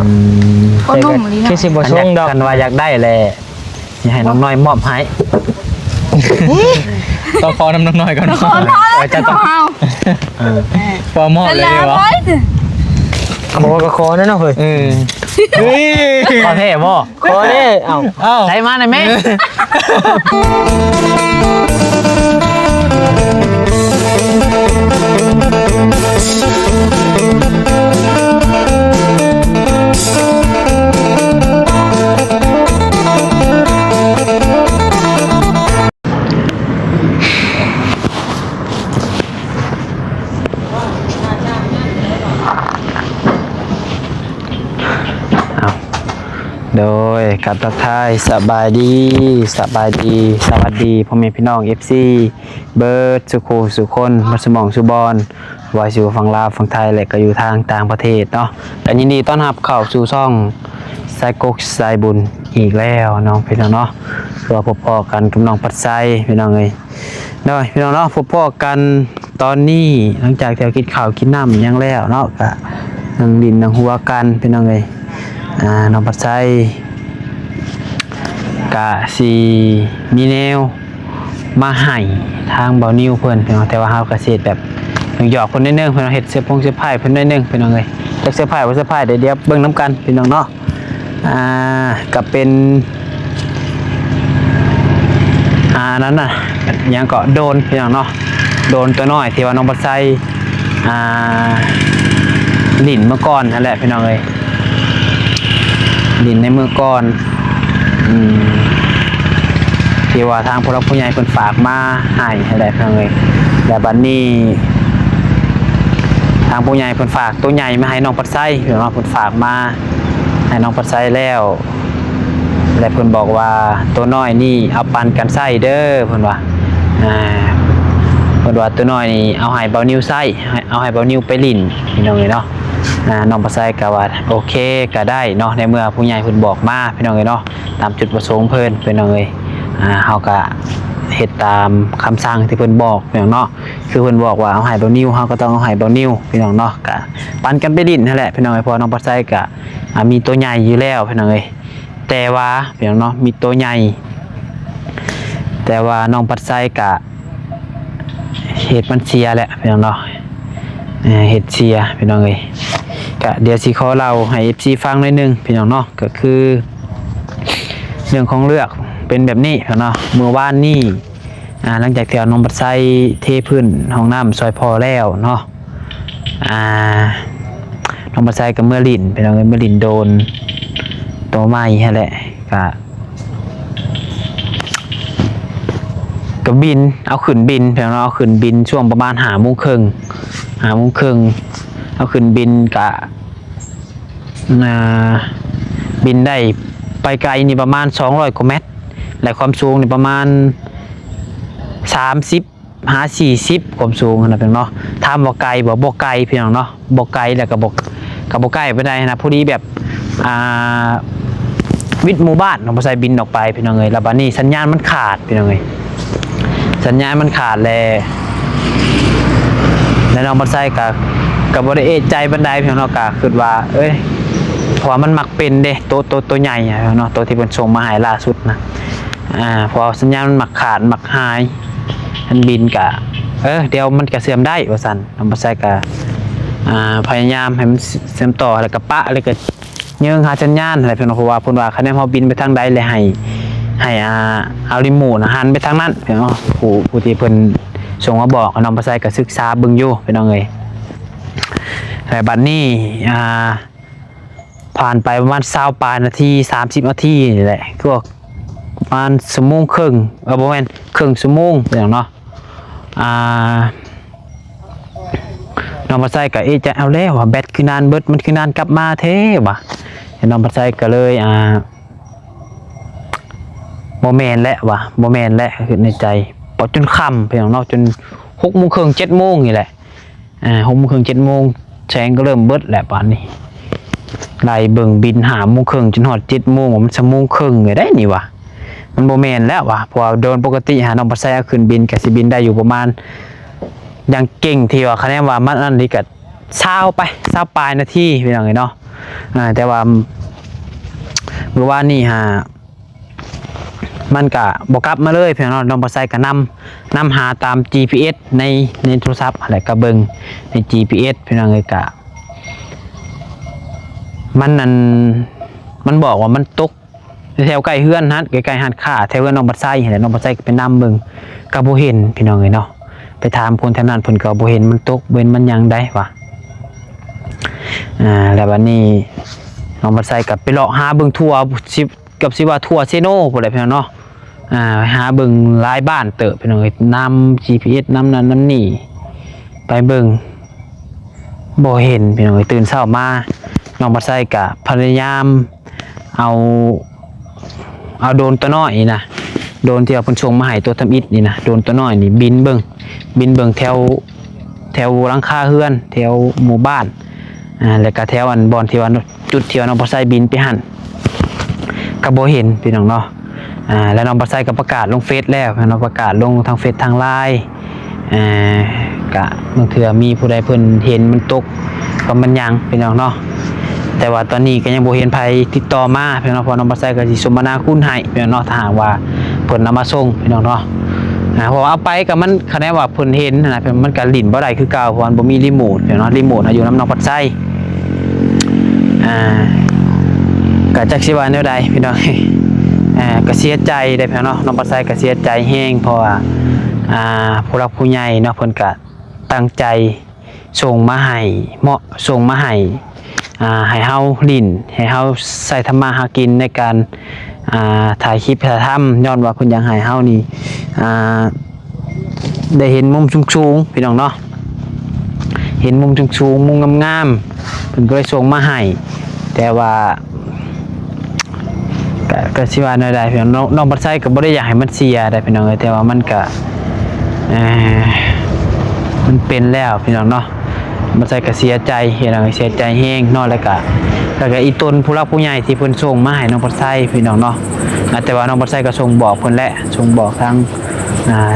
ອືມ ຄົນໜຸ່ມອີ່ຫຼີ ຄື ເນາະ ຊິບໍ່ຊົງດອກ ຄັນວ່າຢາກໄດ້ແຫຼະ ຊິໃຫ້ນ້ອງນ້ອຍມອບໃຫ້. ຕ້ອງຂໍນຳນ້ອງນ້ອຍກ່ອນ ຕ້ອງຂໍນ້ອງນ້ອຍ ເອີ ເຈົ້າຕ້ອງ ເອົາ ເອີ ພໍມອບເລີຍຫວາ? ເອີ ຂໍກໍຂໍແດ່ເນາະເຮີ້ຍ. ເອີ ເຮີ້ຍ ຂໍແທ້ບໍ່? ຂໍແດ່. ເອົ້າ ເອົ້າ ໃສ່ມາໜ່ອຍແມ່. ເອົາ ໂດຍ ກັບທັກທາຍສະບາຍດີ ສະບາຍດີ ສະຫວັດດີພໍ່ແມ່ພີ່ນ້ອງ ເອັຟຊີ ເບິດສູ່ຄູ່ສູ່ຄົນ ເບິດສູ່ໝ່ອງສູ່ບ່ອນ ບໍ່ວ່າຊິຢູ່ຝັ່ງລາວ ຝັ່ງໄທ ແລະ ກໍຢູ່ທາງຕ່າງປະເທດເນາະ. ກໍຍິນດີຕ້ອນຮັບເຂົ້າສູ່ຊ່ອງສາຍກົກສາຍບຸນອີກແລ້ວເນາະ ພີ່ນ້ອງເນາະ. ຄືວ່າພົບພໍ້ກັນກັບນ້ອງພັດໄຊ ພີ່ນ້ອງເອີຍ. ໂດຍ ພີ່ນ້ອງເນາະ ພົບພໍ້ກັນຕອນນີ້ ຫຼັງຈາກທີ່ເຮົາກິນເຂົ້າກິນນ້ຳຫຍັງແລ້ວເນາະ ກະນັ່ງຫຼິ້ນນັ່ງຫົວກັນ ພີ່ນ້ອງເອີຍ. ອ່າ ນ້ອງພັດໄຊກະຊິມີແນວມາໃຫ້ທາງບ່າວນິວເພິ່ນ ພີ່ນ້ອງ, ແຕ່ວ່າເຮົາກະຊິເຮັດແບບຫຍອກໆເພິ່ນໜ້ອຍໜຶ່ງ ພີ່ນ້ອງ, ເຮັດເຊີພົງເຊີໄພເພິ່ນໜ້ອຍໜຶ່ງ ພີ່ນ້ອງເອີຍ. ຈັກເຊີໄພບໍ່ເຊີໄພ ດຽວເບິ່ງນຳກັນ ພີ່ນ້ອງເນາະ. ອ່າ ກໍເປັນ ອ່າ ນັ້ນນະ ຫຍັງເກາະ ໂດຣນ ພີ່ນ້ອງເນາະ, ໂດຣນຕົວນ້ອຍທີ່ວ່ານ້ອງບັດໄຊ ອ່າ ຫຼິ້ນເມື່ອກ່ອນຫັ້ນແຫຼະ ພີ່ນ້ອງເອີຍ, ຫຼິ້ນໃນມື້ກ່ອນ ອືມ ທີ່ວ່າທາງຜູ້ຫຼັກຜູ້ໃຫຍ່ເພິ່ນຝາກມາໃຫ້ຫັ້ນແຫຼະ ພີ່ນ້ອງເອີຍ. ແລ້ວບັດນີ້ ທາງຜູ້ໃຫຍ່ເພິ່ນຝາກໂຕໃຫຍ່ມາໃຫ້ນ້ອງບັດໄຊ ພີ່ນ້ອງເນາະ, ເພິ່ນຝາກມາ ໃຫ້ນ້ອງພັດໄຊແລ້ວ ແລະ ເພິ່ນບອກວ່າ ໂຕນ້ອຍນີ້ເອົາປັນກັນໃຊ້ເດີ ເພິ່ນວ່າ. ອ່າ ເພິ່ນວ່າ ໂຕນ້ອຍນີ້ເອົາໃຫ້ບ່າວນິວໃຊ້ ໃຫ້ ເອົາໃຫ້ບ່າວນິວໄປຫຼິ້ນ ພີ່ນ້ອງເອີຍເນາະ. ອ່າ ນ້ອງພັດໄຊກໍວ່າ ໂອເຄ ກໍໄດ້ເນາະ ໃນເມື່ອຜູ້ໃຫຍ່ເພິ່ນບອກມາ ພີ່ນ້ອງເອີຍເນາະ, ຕາມຈຸດປະສົງເພິ່ນ ພີ່ນ້ອງເອີຍ. ອ່າ ເຮົາກໍເຮັດຕາມຄຳສັ່ງທີ່ເພິ່ນບອກ ພີ່ນ້ອງເນາະ. ຄືເພິ່ນບອກວ່າເອົາໃຫ້ບ່າວນິວ ເຮົາກໍຕ້ອງເອົາໃຫ້ບ່າວນິວ ພີ່ນ້ອງເນາະ, ກະປັນກັນໄປຫຼິ້ນຫັ້ນແຫຼະ ພີ່ນ້ອງເອີຍ. ເພາະວ່ານ້ອງພັດໄຊກະ ອ່າ ມີໂຕໃຫຍ່ຢູ່ແລ້ວ ພີ່ນ້ອງເອີຍ, ແຕ່ວ່າ ພີ່ນ້ອງເນາະ ມີໂຕໃຫຍ່ ແຕ່ວ່ານ້ອງພັດໄຊກະເຮັດມັນເສຍແຫຼະ ພີ່ນ້ອງເນາະ, ເຮັດເສຍ ພີ່ນ້ອງເອີຍ. ກະດຽວຊິຂໍເລົ່າໃຫ້ ເອັຟຊີ ຟັງໜ້ອຍໜຶ່ງ ພີ່ນ້ອງເນາະ, ກໍຄືເລື່ອງຂອງເລື່ອງເປັນແບບນີ້ ພີ່ນ້ອງເນາະ. ມື້ວານນີ້ ອ່າ ຫຼັງຈາກທີ່ເອົານ້ອງບັດໄຊເທພື້ນຫ້ອງນ້ຳຊ່ອຍພໍ່ແລ້ວເນາະ, ອ່າ ນ້ອງບັດໄຊກໍເມືອຫຼິ້ນ ພີ່ນ້ອງເອີຍ, ເມືອຫຼິ້ນໂດຣນໂຕໃໝ່ຫັ້ນແຫຼະ, ກະ ກໍບິນ ເອົາຂຶ້ນບິນ ພີ່ນ້ອງເນາະ, ເອົາຂຶ້ນບິນຊ່ວງປະມານຫ້າໂມງເຄິ່ງ ຫ້າໂມງເຄິ່ງ ເອົາຂຶ້ນບິນກະ ອ່າ ບິນໄດ້ໄປໄກນີ້ປະມານສອງຮ້ອຍກວ່າແມັດ ແລະ ຄວາມສູງນີ້ປະມານສາມສິບຫາສີ່ສິບ ຄວາມສູງຫັ້ນນະ ພີ່ນ້ອງເນາະ. ຖາມວ່າໄກບໍ່? ບໍ່ໄກ ພີ່ນ້ອງເນາະ, ບໍ່ໄກ ແລ້ວກໍບໍ່ ກໍບໍ່ໃກ້ປານໃດຫັ້ນນະ, ພໍດີແບບ ອ່າ ວິດໝູ່ບ້ານ ນ້ອງບັດໄຊບິນອອກໄປ ພີ່ນ້ອງເອີຍ. ແລ້ວບັດນີ້ສັນຍານມັນຂາດ ພີ່ນ້ອງເອີຍ, ສັນຍານມັນຂາດແລ້ວ ແລ້ວນ້ອງບັດໄຊກໍ ກໍບໍ່ໄດ້ເອະໃຈປານໃດ ພີ່ນ້ອງເນາະ, ກໍຄິດວ່າ ເອີຍ ເພາະວ່າມັນມັກເປັນເດ້ ໂຕ ໂຕ ໂຕໃຫຍ່ຫັ້ນເນາະ, ໂຕທີ່ເພິ່ນສົ່ງມາໃຫ້ລ່າສຸດນະ. ອ່າ ເພາະວ່າສັນຍານມັນມັກຂາດມັກຫາຍ, ມັນບິນກະ ເອີ ດຽວມັນກະເຊື່ອມໄດ້ວ່າຊັ້ນ. ນ້ອງບັດໄຊກະ ອ່າ ພະຍາຍາມໃຫ້ມັນເຊື່ອມຕໍ່ ແລ້ວກະປະ ແລ້ວກະເຍີງຫາສັນຍານຫັ້ນແຫຼະ ພີ່ນ້ອງ, ເພາະວ່າເພິ່ນວ່າ ຄັນແມ່ນເຮົາບິນໄປທາງໃດ ແລ້ວໃຫ້ ໃຫ້ ອ່າ ເອົາຣີໂມດຫັ້ນຫັນໄປທາງນັ້ນ ພີ່ນ້ອງ. ຜູ້ ຜູ້ທີ່ເພິ່ນສົ່ງມາບອກ ນ້ອງບັດໄຊກະສຶກສາເບິ່ງຢູ່ ພີ່ນ້ອງເອີຍ. ແລ້ວບັດນີ້ ອ່າ ຜ່ານໄປປະມານຊາວປາຍນາທີ ສາມສິບນາທີນີ້ແຫຼະ, ຄືວ່າປະມານຊົ່ວໂມງເຄິ່ງ ເອີ ບໍ່ແມ່ນ ເຄິ່ງຊົ່ວໂມງ ພີ່ນ້ອງເນາະ. ອ່າ ນ້ອງບັດໄຊກໍເອະໃຈ ເອົາແລ້ວວ່າ ແບັດຄືນານເບິດ ມັນຄືນານກັບມາແທ້ວ່າ, ແລ້ວນ້ອງບັດໄຊກໍເລີຍ ອ່າ ບໍ່ແມ່ນແຫຼະວ່າ ບໍ່ແມ່ນແຫຼະ ຄິດໃນໃຈ. ພໍຈົນຄ່ຳ ພີ່ນ້ອງເນາະ, ຈົນຫົກໂມງເຄິ່ງ ເຈັດໂມງນີ້ແຫຼະ. ອ່າ ຫົກໂມງເຄິ່ງ ເຈັດໂມງ ແສງກໍເລີ່ມເບິດແລ້ວບາດນີ້. ໄລ່ເບິ່ງບິນຫ້າໂມງເຄິ່ງ ຈົນຮອດເຈັດໂມງ ວ່າມັນຊົ່ວໂມງເຄິ່ງເລີຍໄດ໋ນີ້ວ່າ, ມັນບໍ່ແມ່ນແລ້ວວ່າ. ເພາະວ່າໂດຍປົກກະຕິຫາ ນ້ອງບັດໄຊເອົາຂຶ້ນບິນ ກະຊິບິນໄດ້ຢູ່ປະມານ ຢ່າງເກັ່ງທີ່ວ່າ ຄະແນນວ່າມັນອັນນີ້ກະຊາວໄປ ຊາວປາຍນາທີ ພີ່ນ້ອງເອີຍເນາະ. ອ່າ ແຕ່ວ່າມື້ວານນີ້ຫາ ມັນກະບໍ່ກັບມາເລີຍພີ່ນ້ອງເນາະ. ນ້ອງປາໄຊກະນຳ ນຳຫາຕາມຈີພີເອັສໃນ ໃນໂທລະສັບຫັ້ນແຫຼະ ກະເບິ່ງໃນຈີພີເອັສພີ່ນ້ອງເອີຍ. ກະ ມັນ ອັນ ມັນບອກວ່າມັນຕົກ ແຖວໃກ້ເຮືອນຫັ້ນ ໃກ້ໆຮ້ານຄ້າ ແຖວເຮືອນນ້ອງປາໄຊຫັ້ນແຫຼະ. ນ້ອງປາໄຊກໍໄປນຳເບິ່ງ ກໍບໍ່ເຫັນພີ່ນ້ອງເອີຍເນາະ. ໄປຖາມຄົນແຖວນັ້ນ ເພິ່ນກໍບໍ່ເຫັນມັນຕົກ ເຫັນມັນຫຍັງໃດວ່າ. ອ່າ ແລ້ວບັດນີ້ນ້ອງປາໄຊກໍໄປເລາະຫາເບິ່ງທົ່ວ ຊິ ເກືອບຊິວ່າທົ່ວເຊໂນພຸ້ນແຫຼະພີ່ນ້ອງເນາະ. ອ່າ ຫາເບິ່ງຫຼາຍບ້ານເຕີບພີ່ນ້ອງເອີຍ ນຳຈີພີເອັສ ນຳນັ້ນນຳນີ້ ໄປເບິ່ງ ບໍ່ເຫັນພີ່ນ້ອງເອີຍ. ຕື່ນເຊົ້າມາ ນ້ອງປາໄຊກະພະຍາຍາມເອົາ ເອົາໂດຣນຕົວນ້ອຍນີ້ນະ ໂດຣນທີ່ວ່າເພິ່ນສົ່ງມາໃຫ້ ຕົວທຳອິດນີ້ນະ ໂດຣນຕົວນ້ອຍນີ້ບິນເບິ່ງ ບິນເບິ່ງແຖວ ແຖວຫຼັງຄາເຮືອນ ແຖວໝູ່ບ້ານ ອ່າ ແລ້ວກະແຖວອັນບ່ອນທີ່ວ່າ ຈຸດທີ່ວ່ານ້ອງປາໄຊບິນໄປຫັ້ນ ກໍບໍ່ເຫັນພີ່ນ້ອງເນາະ. ອ່າ ແລ້ວນ້ອງປາໄຊກໍປະກາດລົງເຟສແລ້ວເນາະ ປະກາດລົງທາງເຟສທາງໄລນ໌ ອ່າ ກະບາງເທື່ອມີຜູ້ໃດເພິ່ນເຫັນມັນຕົກ ກໍມັນຫຍັງພີ່ນ້ອງເນາະ. ແຕ່ວ່າຕອນນີ້ກໍຍັງບໍ່ເຫັນໃຜຕິດຕໍ່ມາພີ່ນ້ອງເນາະ ເພາະນ້ອງປາໄຊກໍຊິສົມມະນາຄຸນໃຫ້ພີ່ນ້ອງເນາະ ຖ້າຫາກວ່າເພິ່ນເອົາມາສົ່ງພີ່ນ້ອງເນາະ. ອ່າ ເພາະວ່າເອົາໄປກໍມັນ ຄະແນນວ່າເພິ່ນເຫັນຫັ້ນນະ ມັນກໍຫຼິ້ນບໍ່ໄດ້ຄືເກົ່າ ເພາະມັນບໍ່ມີຣີໂມດເນາະ ຣີໂມດເຮົາຢູ່ນຳນ້ອງປາໄຊ. ອ່າ ກໍຈັກຊິວ່າແນວໃດພີ່ນ້ອງ ອ່າ ກໍເສຍໃຈເດ້ພີ່ນ້ອງເນາະ. ນ້ອງປາໄຊກໍເສຍໃຈແຮງ ເພາະວ່າ ອ່າ ຜູ້ຫຼັກຜູ້ໃຫຍ່ເນາະ ເພິ່ນກໍຕັ້ງໃຈ ສົ່ງມາໃຫ້ ເໝາະ ສົ່ງມາໃຫ້ ອ່າ ໃຫ້ເຮົາຫຼິ້ນ ໃຫ້ເຮົາໃຊ້ທຳມາຫາກິນໃນການ ອ່າ ຖ່າຍຄລິບຖ່າຍທຳ ຍ້ອນວ່າເພິ່ນຢາກໃຫ້ເຮົານີ້ ອ່າ ໄດ້ເຫັນມຸມສູງໆ ພີ່ນ້ອງເນາະ ເຫັນມຸມສູງໆ ມຸມງາມໆ ເພິ່ນກໍເລີຍສົ່ງມາໃຫ້. ແຕ່ວ່າ ກະ ກະຊິວ່າແນວໃດພີ່ນ້ອງ ນ້ອງ ນ້ອງປາໄຊກໍບໍ່ໄດ້ຢາກໃຫ້ມັນເສຍໃດພີ່ນ້ອງເອີຍ ແຕ່ວ່າມັນກະ ເອີ ມັນເປັນແລ້ວພີ່ນ້ອງເນາະ. ປາໄຊກໍເສຍໃຈພີ່ນ້ອງ ເສຍໃຈແຮງເນາະ ແລ້ວກະ ແລ້ວກະອີ່ຕົນຜູ້ຫຼັກຜູ້ໃຫຍ່ທີ່ເພິ່ນສົ່ງມາໃຫ້ນ້ອງປາໄຊພີ່ນ້ອງເນາະ. ອ່າ ແຕ່ວ່ານ້ອງປາໄຊກໍສົ່ງບອກເພິ່ນແຫຼະ ສົ່ງບອກທາງ ອ່າ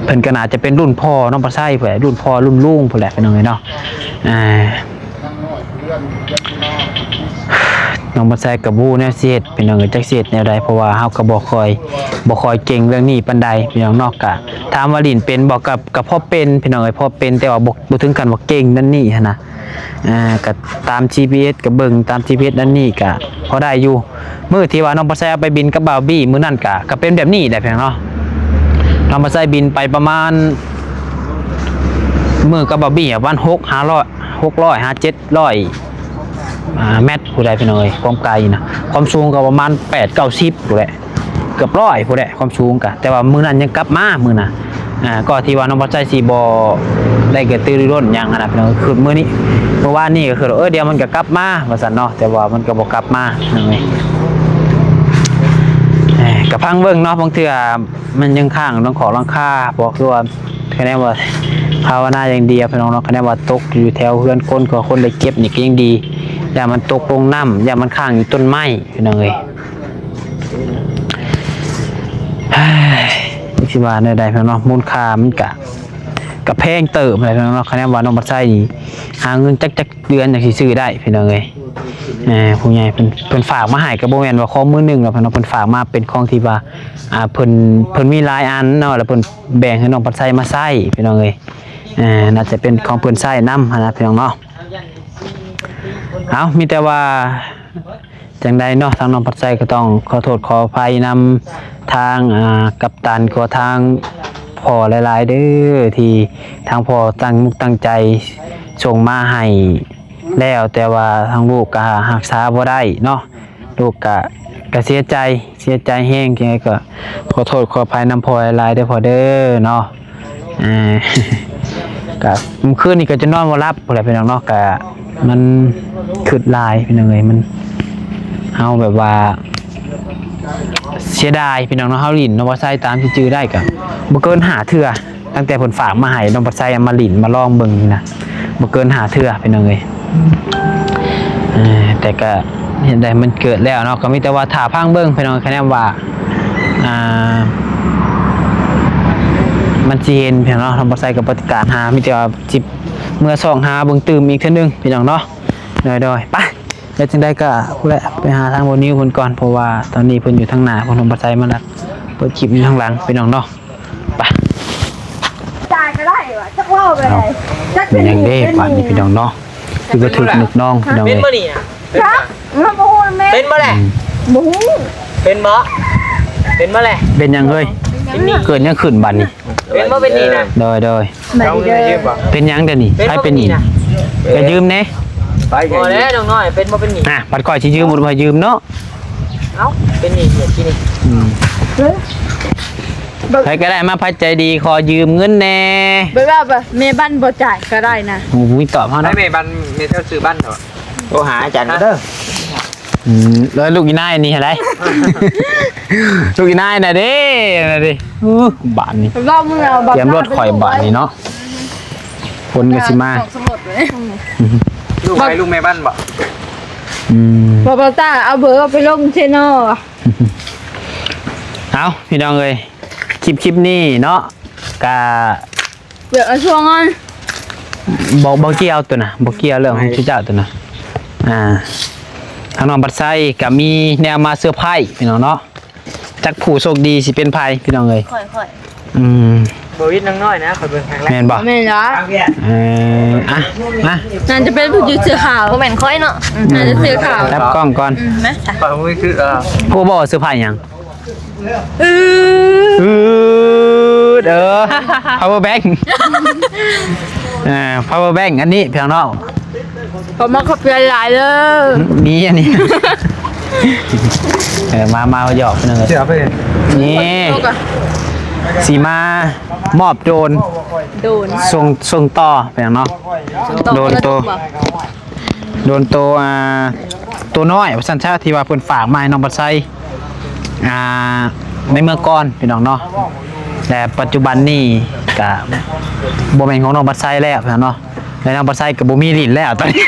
ເພິ່ນກໍໜ້າຈະເປັນລຸ້ນພໍ່ນ້ອງປາໄຊພຸ້ນແຫຼະ ລຸ້ນພໍ່ລຸ້ນລຸງພຸ້ນແຫຼະພີ່ນ້ອງເອີຍເນາະ. ອ່າ ນ້ອງປາໄຊກໍບໍ່ຮູ້ແນວຊິເຮັດພີ່ນ້ອງເອີຍ ຈັກຊິເຮັດແນວໃດ ເພາະວ່າເຮົາກໍບໍ່ຄ່ອຍ ບໍ່ຄ່ອຍເກັ່ງເລື່ອງນີ້ປານໃດພີ່ນ້ອງເນາະ. ກະຖາມວ່າຫຼິ້ນເປັນບໍ່ ກະ ກະພໍເປັນພີ່ນ້ອງເອີຍ ພໍເປັນ ແຕ່ວ່າບໍ່ ບໍ່ເຖິງຂັ້ນວ່າເກັ່ງນັ້ນນີ້ຫັ້ນນະ. ອ່າ ກະຕາມຈີພີເອັສ ກະເບິ່ງຕາມຈີພີເອັສນັ້ນນີ້ກະພໍໄດ້ຢູ່. ມື້ທີ່ວ່ານ້ອງປາໄຊເອົາໄປບິນກັບບ່າວບີ້ ມື້ນັ້ນກະ ກະເປັນແບບນີ້ແຫຼະພີ່ນ້ອງເນາະ. ນ້ອງປາໄຊບິນໄປປະມານ ມື້ກັບບ່າວບີ້ປະມານຫົກ ຫ້າຮ້ອຍ ຫົກຮ້ອຍຫາເຈັດຮ້ອຍ ອ່າ ແມັດຜູ້ໃດພີ່ນ້ອງເອີຍ ຄວາມໄກນະ ຄວາມສູງກໍປະມານແປດ ເກົ້າສິບຜູ້ໃດ ເກືອບຮ້ອຍຜູ້ໃດ ຄວາມສູງກະ. ແຕ່ວ່າມື້ນັ້ນຍັງກັບມາ ມື້ນະ ອ່າ ກໍທີ່ວ່ານ້ອງປາໄຊຊິບໍ່ໄດ້ກະຕືລືລົ້ນຫຍັງຫັ້ນນະພີ່ນ້ອງ. ຄືມື້ນີ້ ມື້ວານນີ້ກໍຄື ເອີ ດຽວມັນກໍກັບມາວ່າຊັ້ນເນາະ ແຕ່ວ່າມັນກໍບໍ່ກັບມາພີ່ນ້ອງເອີຍ. ເອີ ກໍຟັງເບິ່ງເນາະ ບາງເທື່ອມັນຍັງຄ້າງຫຼັງຄອກຫຼັງຄາ ເພາະຄືວ່າ ຄະແນນວ່າພາວະນາຢ່າງດຽວພີ່ນ້ອງເນາະ. ຄະແນນວ່າຕົກຢູ່ແຖວເຮືອນຄົນ ກໍຄົນໄດ້ເກັບນີ້ກໍຍັງດີ ຢ້ານມັນຕົກລົງນ້ຳ ຢ້ານມັນຄ້າງຢູ່ຕົ້ນໄມ້ພີ່ນ້ອງເອີຍ. ເຮີ້ຍ ຊິວ່າແນວໃດພີ່ນ້ອງເນາະ ມູນຄ່າມັນກະ ກະແພງເຕີບແຫຼະພີ່ນ້ອງເນາະ. ຄະແນນວ່ານ້ອງປາໄຊນີ້ຫາເງິນຈັກ ຈັກເດືອນຈັ່ງຊິຊື້ໄດ້ພີ່ນ້ອງເອີຍ. ເອີ ຜູ້ໃຫຍ່ເພິ່ນ ເພິ່ນຝາກມາໃຫ້ ກໍບໍ່ແມ່ນວ່າຂອງມື້ໜຶ່ງດອກພີ່ນ້ອງ ເພິ່ນຝາກມາເປັນຂອງທີ່ວ່າ ອ່າ ເພິ່ນ ເພິ່ນມີຫຼາຍອັນເນາະ ແລ້ວເພິ່ນແບ່ງໃຫ້ນ້ອງປາໄຊມາໃຊ້ພີ່ນ້ອງເອີຍ. ເອີ ໜ້າຈະເປັນຂອງເພິ່ນໃຊ້ນຳຫັ້ນນະພີ່ນ້ອງເນາະ. ເອົາ ມີແຕ່ວ່າຈັ່ງໃດເນາະ ທາງນ້ອງປາໄຊກໍຕ້ອງຂໍໂທດຂໍອະໄພນຳທາງ ອ່າ ກັບຕັນ ກໍທາງພໍ່ຫຼາຍໆເດີ ທີ່ທາງພໍ່ຕັ້ງມຸກຕັ້ງໃຈສົ່ງມາໃຫ້ແລ້ວ ແຕ່ວ່າທາງລູກກໍຮັກສາບໍ່ໄດ້ເນາະ. ລູກກະ ກະເສຍໃຈ ເສຍໃຈແຮງ ຈັ່ງໃດກໍຂໍໂທດຂໍອະໄພນຳພໍ່ຫຼາຍໆເດີພໍ່ເດີເນາະ. ເອີ ກະມື້ຄືນນີ້ກໍຈະນອນບໍ່ຫຼັບພຸ້ນແຫຼະພີ່ນ້ອງເນາະ. ກະມັນຄຶດຫຼາຍພີ່ນ້ອງເອີຍ ມັນ ເຮົາແບບວ່າເສຍດາຍພີ່ນ້ອງເນາະ. ເຮົາຫຼິ້ນນ້ອງປາໄຊຕາມທີ່ຈື່ໄດ້ກະບໍ່ເກີນຫ້າເທື່ອ ຕັ້ງແຕ່ເພິ່ນຝາກມາໃຫ້ນ້ອງປາໄຊເອົາມາຫຼິ້ນມາລອງເບິ່ງນີ້ນະ ບໍ່ເກີນຫ້າເທື່ອພີ່ນ້ອງເອີຍ. ເອີ ແຕ່ກະເຮັດໄດ້ ມັນເກີດແລ້ວເນາະ ກໍມີແຕ່ວ່າຖ້າຟັງເບິ່ງພີ່ນ້ອງ. ຄະແນນວ່າ ອ່າ ມັນຊິເຫັນພີ່ນ້ອງເນາະ ນ້ອງປາໄຊກໍບໍ່ຕິດຕາມຫາ ມີແຕ່ວ່າຊິເມືອສ່ອງຫາເບິ່ງຕື່ມອີກເທື່ອໜຶ່ງພີ່ນ້ອງເນາະ. ໂດຍໆ ໄປ ແລ້ວຈັ່ງໃດກໍພຸ້ນແຫຼະ ໄປຫາທາງບໍ່ນິວເພິ່ນກ່ອນ ເພາະວ່າຕອນນີ້ເພິ່ນຢູ່ທາງໜ້າ ເພິ່ນບໍ່ໃສ່ມາລະເປີດຄລິບຢູ່ທາງຫຼັງ ພີ່ນ້ອງເນາະ. ໄປ ຈ່າຍກໍໄດ້ວ່າ ຈັກເວົ້າໄປ ເອົ້າ ຈັກ ເປັນຫຍັງເດ້ ເປັນຫຍັງ ບາດນີ້ ພີ່ນ້ອງເນາະ ຄືບໍ່ຖືກນົກນ້ອງ ພີ່ນ້ອງ ເປັນບໍ່ນີ້ນະ? ຈັກ ເຮົາບໍ່ຮູ້ນຳແມ່. ເປັນບໍ່ແຫຼະ? ບໍ່ຮູ້. ເປັນບໍ່? ເປັນບໍ່ແຫຼະ? ເປັນຫຍັງເຮີ້ຍ? ເປັນນີ້ ເກີດຫຍັງຂຶ້ນບາດນີ້? ເປັນບໍ່ເປັນນີ້ນະ? ໂດຍ ໂດຍ. ສະບາຍດີເດີ. ເປັນຫຍັງດຽວນີ້? ໃຜເປັນໜີ້? ໄປເປັນໜີ້ນະ? ໄປຢືມແດ່. ບໍ່ແລ້ວນ້ອງນ້ອຍ ເປັນບໍ່ເປັນໜີ້? ອ່ະ ບັດຂ້ອຍຊິຢືມ ບໍ່ໃຫ້ຢືມເນາະ. ເອົ້າ ເປັນໜີ້ເດ ທີນີ້. ອືມ ໃຜກໍໄດ້ມາ ໃຜໃຈດີຂໍຢືມເງິນແດ່. ແບບວ່າແມ່ບ້ານບໍ່ຈ່າຍກໍໄດ້ນະ. ໂອ້ ບໍ່ມີຕອບເຮົາເນາະ. ໃຫ້ແມ່ບ້ານ ແມ່ເຈົ້າຊື້ບ້ານເຖາະ. ໂທຫາອາຈານເດີ. ອືມ ແລ້ວລູກອີນາຍນີ້ຫັ້ນໃດ ລູກອີນາຍນະເດ້ ນະເດ້. ໂອ້ ບາດນີ້ ລອບມືເອົາ ຕຽມລົດຂ້ອຍບາດນີ້ເນາະ. ຄົນກໍຊິມາ ລູກໃຜ ລູກແມ່ບ້ານບໍ່? ອືມ ບໍ່ ບໍ່ຕ້າ ເອົາເບີໄປລົງເຊໂນ. ເອົາ ພີ່ນ້ອງເອີຍ ຄລິບ ຄລິບນີ້ເນາະ ກະ ເລືອກເອົາຊ່ວງນັ້ນ ບໍ່ ບໍ່ກ່ຽວຕົວນະ ບໍ່ກ່ຽວເລື່ອງຂອງເຈົ້າຕົວນະ. ອ່າ ທາງນ້ອງບັດໄຊກໍມີແນວມາເຊີໄພຣສ໌ພີ່ນ້ອງເນາະ. ຈັກຜູ້ໂຊກດີຊິເປັນໃຜພີ່ນ້ອງເອີຍ? ຂ້ອຍ ຂ້ອຍ. ອືມ ບໍ່ວິດນ້ອງນ້ອຍນະ ຂ້ອຍເບິ່ງຄັ້ງແລກ. ແມ່ນບໍ່? ແມ່ນລະ. ເອີ ອ່ະ ມາ. ໜ້າຈະເປັນຜູ້ຢູ່ເສື້ອຂາວ. ບໍ່ແມ່ນຂ້ອຍເນາະ. ໜ້າຈະເສື້ອຂາວ. ຈັບກ້ອງກ່ອນ. ອືມ ມາ. ຂ້ອຍບໍ່ຄື ເອີ ຮູ້ບໍ່ວ່າເຊີໄພຣສ໌ຫຍັງ? ອືດ ອືດ ເອີ ພາວເວີແບັງ ອ່າ ພາວເວີແບັງອັນນີ້ພີ່ນ້ອງເນາະ. ຂໍມາຂອບໃຈຫຼາຍເດີ. ມີອັນນີ້ ເອີ ມາ ມາຫຍອກເພິ່ນເລີຍ. ນີ້ ຊິມາມອບໂດຣນ ໂດຣນ ສົ່ງ ສົ່ງຕໍ່ພີ່ນ້ອງເນາະ. ໂດຣນໂຕ ໂດຣນໂຕ ອ່າ ໂຕນ້ອຍວ່າຊັ້ນຊະ ທີ່ວ່າເພິ່ນຝາກມາໃຫ້ນ້ອງບັດໄຊ ອ່າ ໃນເມື່ອກ່ອນພີ່ນ້ອງເນາະ. ແຕ່ປັດຈຸບັນນີ້ກະບໍ່ແມ່ນຂອງນ້ອງບັດໄຊແລ້ວພີ່ນ້ອງເນາະ. ແລະນ້ອງບັດໄຊກະບໍ່ມີຫຼິ້ນແລ້ວຕອນນີ້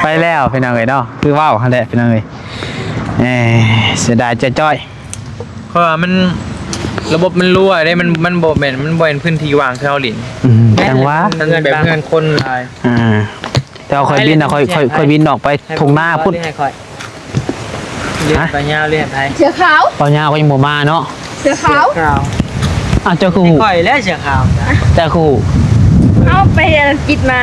ໄປແລ້ວພີ່ນ້ອງເອີຍເນາະ. ຄືເວົ້າຫັ້ນແຫຼະພີ່ນ້ອງເອີຍ. ເອີ ເສຍດາຍຈ້ອຍໆ. ເພາະວ່າມັນ ລະບົບມັນຮົ່ວເດ້ ມັນ ມັນບໍ່ແມ່ນ ມັນບໍ່ແມ່ນພື້ນທີ່ວ່າງຄືເຮົາຫຼິ້ນ. ອືມ ຈັ່ງວ່າ ມັນແບບເຮືອນຄົນຫຼາຍ. ອ່າ ແຕ່ວ່າຂ້ອຍບິນນະ ຂ້ອຍ ຂ້ອຍ ຂ້ອຍບິນອອກໄປທົ່ງນາພຸ້ນ. ເລື່ອນເປົ່າຍາວ ເລື່ອນໃຜ? ເສື້ອຂາວ ເປົ່າຍາວກໍຍັງບໍ່ມາເນາະ. ເສື້ອຂາວ ເສື້ອຂາວ. ອ້າວ ເຈົ້າຄືຮູ້? ຂ້ອຍແຫຼະເສື້ອຂາວ. ເຈົ້າຄືຮູ້? ເອົາໄປອັງກິດມາ.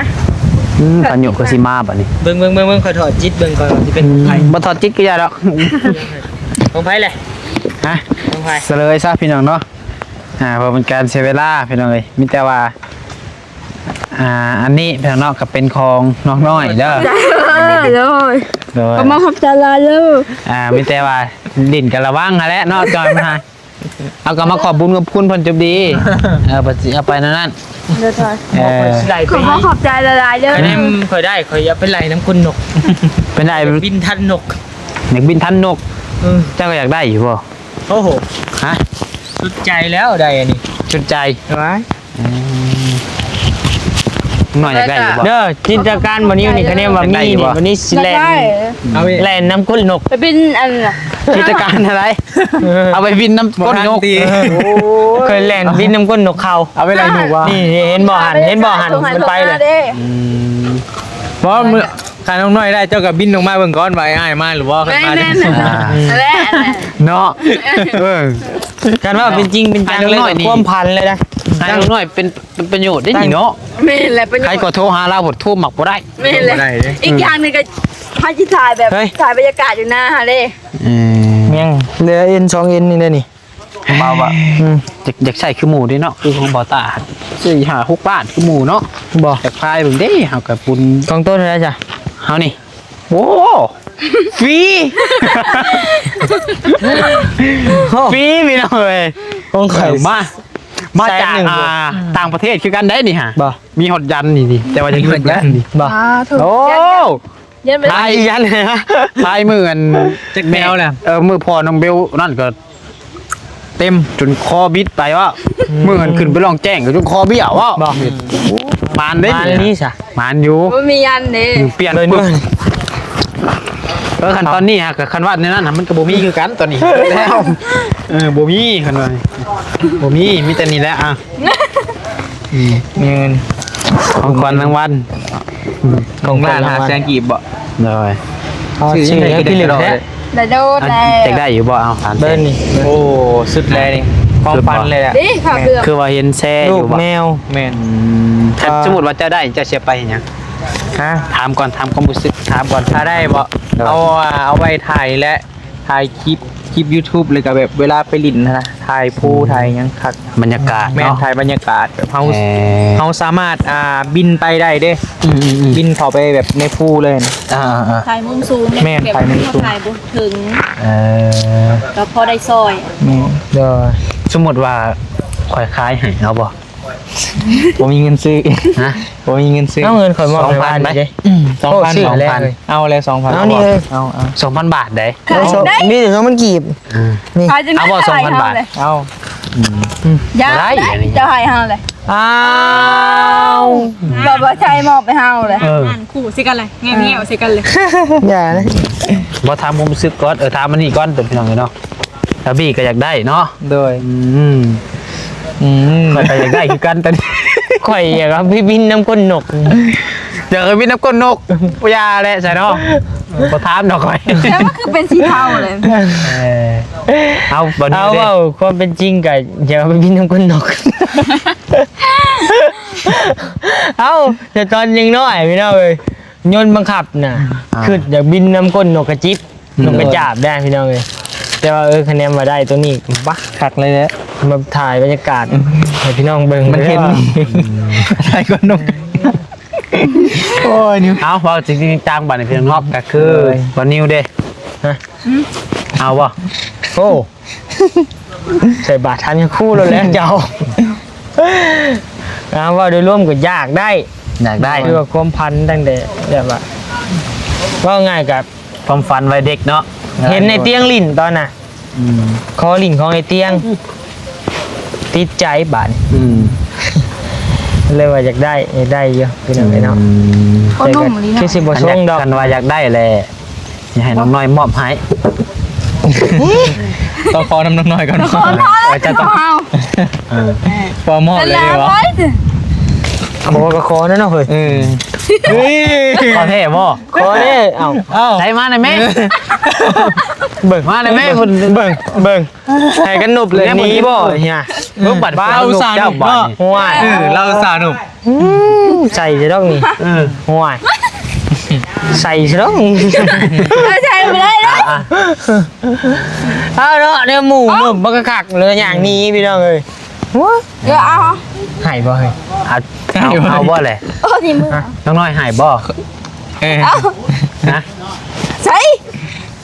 ອືມ ປາໂຍກກໍຊິມາບັດນີ້. ເບິ່ງ ເບິ່ງ ເບິ່ງ ເບິ່ງ ຂ້ອຍຖອດຈິດເບິ່ງກ່ອນວ່າຊິເປັນຂອງໃຜ. ອືມ ບໍ່ຖອດຈິດກໍຢ່າດອກ. ຂອງໃຜແຫຼະ? ຮະ? ຂອງໃຜ? ສະເຫຼີຍຊະພີ່ນ້ອງເນາະ. ອ່າ ເພື່ອເປັນການເສຍເວລາພີ່ນ້ອງເອີຍ ມີແຕ່ວ່າ ອ່າ ອັນນີ້ພີ່ນ້ອງເນາະ ກໍເປັນຂອງນ້ອງນ້ອຍເດີ. ໂດຍ ໂດຍ ຂໍມາຂອບໃຈຫຼາຍເດີ. ອ່າ ມີແຕ່ວ່າຫຼິ້ນກໍລະວັງຫັ້ນແຫຼະເນາະ ຈອຍມາ. ເອົາ ກໍມາຂອບບຸນຂອບຄຸນເພິ່ນຈົບດີ ເອີ ເພິ່ນຊິເອົາໄປແນວນັ້ນ. ໂດຍ ເອີ ຂໍຂອບໃຈຫຼາຍໆເດີ. ອັນນີ້ຂ້ອຍໄດ້ ຂ້ອຍຢາກໄປໄລ່ນຳກົ້ນນົກ. ເປັນໄດ້ ບິນທັນນົກ. ຢາກບິນທັນນົກ. ເອີ ເຈົ້າກໍຢາກໄດ້ຢູ່ບໍ່? ໂອ້ໂຫ ຮະ ສຸດໃຈແລ້ວໄດ້ອັນນີ້ ສຸດໃຈ. ເອີ ນ້ອຍຢາກໄດ້ຢູ່ບໍ່? ເດີ ຈິນຕະນາການບໍ່ນີ້ ນີ້ຄະແນນວ່າມີນີ້ ບໍ່ນີ້ຊິແລ່ນ ແລ່ນນຳກົ້ນນົກ ໄປບິນອັນ ຈິນຕະນາການເທົ່າໃດ ເອົາໄປບິນນຳກົ້ນນົກ. ເຄີຍແລ່ນບິນນຳກົ້ນນົກເຂົາ ເອົາໄປໄລ່ນົກວ່າ ນີ້ ເຫັນບໍ່ຫັ້ນ ເຫັນບໍ່ຫັ້ນ ມັນໄປແລ້ວ. ອືມ ບໍ່ ຄັນນ້ອງນ້ອຍໄດ້ ເຈົ້າກໍບິນລົງມາເບິ່ງກ່ອນວ່າອ້າຍມາຫຼືບໍ່. ຄັນມາ ແມ່ນໆ ອ່າ ແຫຼະ ເນາະ. ເອີ ຄັນວ່າເປັນຈິງເປັນຈັງເລີຍ ຄວາມຝັນເລີຍນະ. ໃຫ້ນ້ອງນ້ອຍເປັນ ເປັນປະໂຫຍດໄດ້ນີ້ເນາະ. ແມ່ນແຫຼະ ປະໂຫຍດ. ໃຜກໍໂທຫາລາວ ໂທມັກບໍ່ໄດ້. ແມ່ນແຫຼະ ບໍ່ໄດ້ເດ້. ອີກຢ່າງໜຶ່ງກໍ ໃຜຊິຖ່າຍແບບ ເຮີ້ຍ ຖ່າຍບັນຍາກາດຢູ່ໜ້າຫັ້ນເດ້. ເອີ ຍັງເຫຼືອເອັນສອງເອັນນີ້ເດ້ນີ້. ເບົາບໍ່? ອືມ ຢາກ ຢາກໃຊ້ຄືໝູ່ເດ້ເນາະ ຄືຂອງບ່າວຕາ ສີ່ຫ້າຫົກລ້ານຄືໝູ່ເນາະ. ບໍ່ ຢາກພາຍເບິ່ງເດ້ ເຮົາກໍປຸນ. ຂອງໂຕເທົ່າໃດຈ້ະ? ເຮົານີ້ ໂອ້ ຟຣີ ຟຣີພີ່ນ້ອງເອີຍ. ຂອງຂ້ອຍ ເອີ ມາ ມາຈາກ ແສນໜຶ່ງ ອ່າ ບໍ່ ຕ່າງປະເທດຄືກັນໄດ໋ນີ້ຫາ. ບໍ່ ມີຮອດຢັນນີ້ ແຕ່ວ່າຍັງລຶກແລ້ວນີ້. ບໍ່ ສາທຸ. ໂອ້ ຍັນໄປ ຖ່າຍ ຍັນ ຖ່າຍມື້ອັນ ຈັກແມວແລ້ວ. ເອີ ມື້ພໍ່ນ້ອງເບວນັ້ນກໍເຕັມຈົນຄໍບິດໄປວ່າ. ອືມ ມື້ນັ້ນຂຶ້ນໄປລ່ອງແຈ້ງກໍຈົນຄໍບ້ຽວວ່າ. ບໍ່ ໂອ້ ມານເດ້ ມານນີ້ຊະ ມານຢູ່ ບໍ່ມີຍັນເດ້. ອືມ ປ່ຽນປຶບ. ເອີ ຄັນຕອນນີ້ຫາ ຄັນວ່າແນວນັ້ນຫາ ມັນກໍບໍ່ມີຄືກັນຕອນນີ້ແລ້ວ. ເອີ ບໍ່ມີ ຄັນວ່າ ບໍ່ມີ ມີແຕ່ນີ້ແຫຼະ. ອ່ະ ອືມ ມີເງິນ ຂອງຂວັນລາງວັນ ຂອງລ້ານຫ້າແສນກີບບໍ່? ໂດຍ ເອົາ ຊື້ຫຍັງກິນແລ້ວ? ໄດ້ໂດດແລ້ວ ຢາກໄດ້ຢູ່ບໍ່? ເອົາ ສາມແສນ ໂອ້ ສຸດແລ້ວນີ້ ຄວາມຝັນເລີຍແຫຼະ ເດ້ຂ້າວເບືອກ ຄືວ່າເຫັນແຊຢູ່ບໍ່? ແມວ ແມ່ນ ອືມ ຖ້າສົມມຸດວ່າເຈົ້າໄດ້ ເຈົ້າຊິເອົາໄປເຮັດຫຍັງ? ຮະ? ຖາມກ່ອນ ຖາມຄວາມຮູ້ສຶກ ຖາມກ່ອນ ຖ້າໄດ້ບໍ່? ໂດຍ ເອົາ ເອົາໄວ້ຖ່າຍແຫຼະ ຖ່າຍຄລິບ ຄລິບຢູທູບ ແລ້ວກໍແບບເວລາໄປຫຼິ້ນນະ ຖ່າຍພູ ອືມ ຖ່າຍຫຍັງຄັກ ບັນຍາກາດ ແມ່ນ ເນາະ ຖ່າຍບັນຍາກາດ ແບບເຮົາ ເອີ ເຮົາສາມາດ ອ່າ ບິນໄປໄດ້ເດ້ ອືມໆໆ ບິນເຂົ້າໄປແບບໃນພູເລີຍ ອ່າໆໆ ຖ່າຍມຸມສູງ ແມ່ນ ແບບ ຖ່າຍມຸມສູງ ເຮົາຖ່າຍບໍ່ເຖິງ ເອີ ກໍພໍໄດ້ຊ່ອຍ ແມ່ນ ໂດຍ ສົມມຸດວ່າຂ້ອຍຂາຍໃຫ້ ເອົາບໍ່? ບໍ່ມີເງິນຊື້ ຮະ? ບໍ່ມີເງິນຊື້ ເອົາເງິນຂ້ອຍມອບໃຫ້ ສອງພັນ ບາດນີ້ເດ້ ສອງພັນ ໂອ້ ຊື້ແລ້ວ ສອງພັນ ເອົາແລ້ວ ສອງພັນ ເອົານີ້ເລີຍ ເອົາ ເອົາ ສອງພັນບາດເດ້ ເອົາ ໄດ້ ມີແຕ່ສອງພັນກີບ ອ່າ ນີ້ ຂາຍຈັ່ງໃດ ເອົາບໍ່ ສອງພັນບາດ ເອົາ ອືມ ຢ່າ ບໍ່ໄດ້ ເຈົ້າໃຫ້ເຮົາເລີຍ ອ້າວ ບໍ່ ບໍ່ໃຊ່ມອບໃຫ້ເຮົາເລີຍ ເອີ ງານຄູ່ໃສ່ກັນເລີຍ ແງວໆໃສ່ກັນເລີຍ ຢ່າເລີຍ ບໍ່ ຖາມຄວາມຮູ້ສຶກກ່ອນ ເອີ ຖາມອັນນີ້ກ່ອນ ເປັນພີ່ນ້ອງເນາະ ລາວບີກໍຢາກໄດ້ເນາະ ໂດຍ ອືມ ອືມ ຂ້ອຍກໍຢາກໄດ້ຄືກັນ ແຕ່ຂ້ອຍຢາກເອົາໄປບິນນຳກົ້ນນົກ ຢາກເອົາໄປບິນນຳກົ້ນນົກ ບໍ່ ຢ່າແຫຼະຊະເນາະ ບໍ່ຖາມດອກຂ້ອຍ ແຕ່ມັນຄືເປັນສີເທົາເລີຍ ເອີ ເອົາ ບັດນີ້ ເອົາ ເວົ້າຄວາມເປັນຈິງກໍຢາກເອົາໄປບິນນຳກົ້ນນົກ ເອົາ ແຕ່ຕອນຍັງນ້ອຍພີ່ນ້ອງເອີຍ ຍົນບັງຄັບນະ ອ່າ ຄິດຢາກບິນນຳກົ້ນນົກກະຈິບ ອືມ ນົກກະຈາບໄດ້ພີ່ນ້ອງເອີຍ ແຕ່ວ່າ ເອີ ຄະແນນວ່າໄດ້ຕົວນີ້ ປະ ຄັກເລີຍແຫຼະ ມາຖ່າຍບັນຍາກາດ ອືມ ໃຫ້ພີ່ນ້ອງເບິ່ງ ມັນເຫັນ ເອີ ຖ່າຍກ້ອນນົກ ໂອ້ຍ ນິວ ເອົາ ເວົ້າຈິງໆຈັງບາດນີ້ພີ່ນ້ອງເນາະ ກໍຄື ໂດຍ ບ່າວນິວເດ້ ຮະ ອືມ ເອົາບໍ່? ໂອ້ ໃສ່ບາດທານຍາຄູໂລດແຫຼະເຈົ້າ ອ່າ ເວົ້າໂດຍລວມກໍຢາກໄດ້ ຢາກໄດ້ ຄືວ່າຄວາມຝັນຕັ້ງແຕ່ແບບວ່າ ເວົ້າງ່າຍກໍ ຄວາມຝັນໄວເດັກເນາະ ເຫັນໃນຕຽງຫຼິ້ນຕອນນະ ອືມ ຂໍຫຼິ້ນຂອງໃນຕຽງ ອືມ ຕິດໃຈບາດນີ້ ອືມ ເລີຍວ່າຢາກໄດ້ ຢາກໄດ້ຢູ່ພີ່ນ້ອງເອີຍເນາະ ອືມ ແຕ່ກໍຄືຊິບໍ່ຊົງດອກ ຄັນວ່າຢາກໄດ້ແຫຼະ ຊິໃຫ້ນ້ອງນ້ອຍມອບໃຫ້ ຕ້ອງຂໍນຳນ້ອງນ້ອຍກ່ອນ ຂໍນຳນ້ອຍ ເອີ ເຈົ້າຕ້ອງ ເຮົາ ເອີ ພໍມອບເລີຍວະ ຂໍກໍຂໍນະເນາະເຮີ້ຍ ເອີ ເຮີ້ຍ ຂໍແທ້ບໍ່? ຂໍເດ້ ເອົ້າ ເອົ້າ ໃສ່ມາໜ່ອຍແມ່ ເບິ່ງ ມາໜ່ອຍແມ່ ເບິ່ງ ເບິ່ງ ເບິ່ງ ໃຫ້ກັນນົບເລີຍ ໜີບໍ່ເຮີ້ຍ ເບິ່ງບັດ ເອົ້າ ອຸດສ່າໜົບເນາະ ຫ້ວຍ ເອີ ລາວອຸດສ່າໜົບ ອືມ ໃສ່ຊະດອກນີ້ ເອີ ຫ້ວຍ ໃສ່ຊະດອກນີ້ ເອີ ໃສ່ບໍ່ໄດ້ເດ້ ອ່ະ ອ່ະ ເອົາເນາະ ແນວໝູ່ ເອົ້າ ນົບບັກຄັກໆ ແລ້ວກໍຍ່າງໜີພີ່ນ້ອງເອີຍ ໂອ້ຍ ເອີ ເອົາ ໃຫ້ບໍ່ເຮີ້ຍ ເອົາ ເອົາ ເອົາບໍ່ແຫຼະ ໂອ້ ນີ້ມື ນ້ອງນ້ອຍໃຫ້ບໍ່? ເອີ ເອົ້າ ຮະ ໃສ່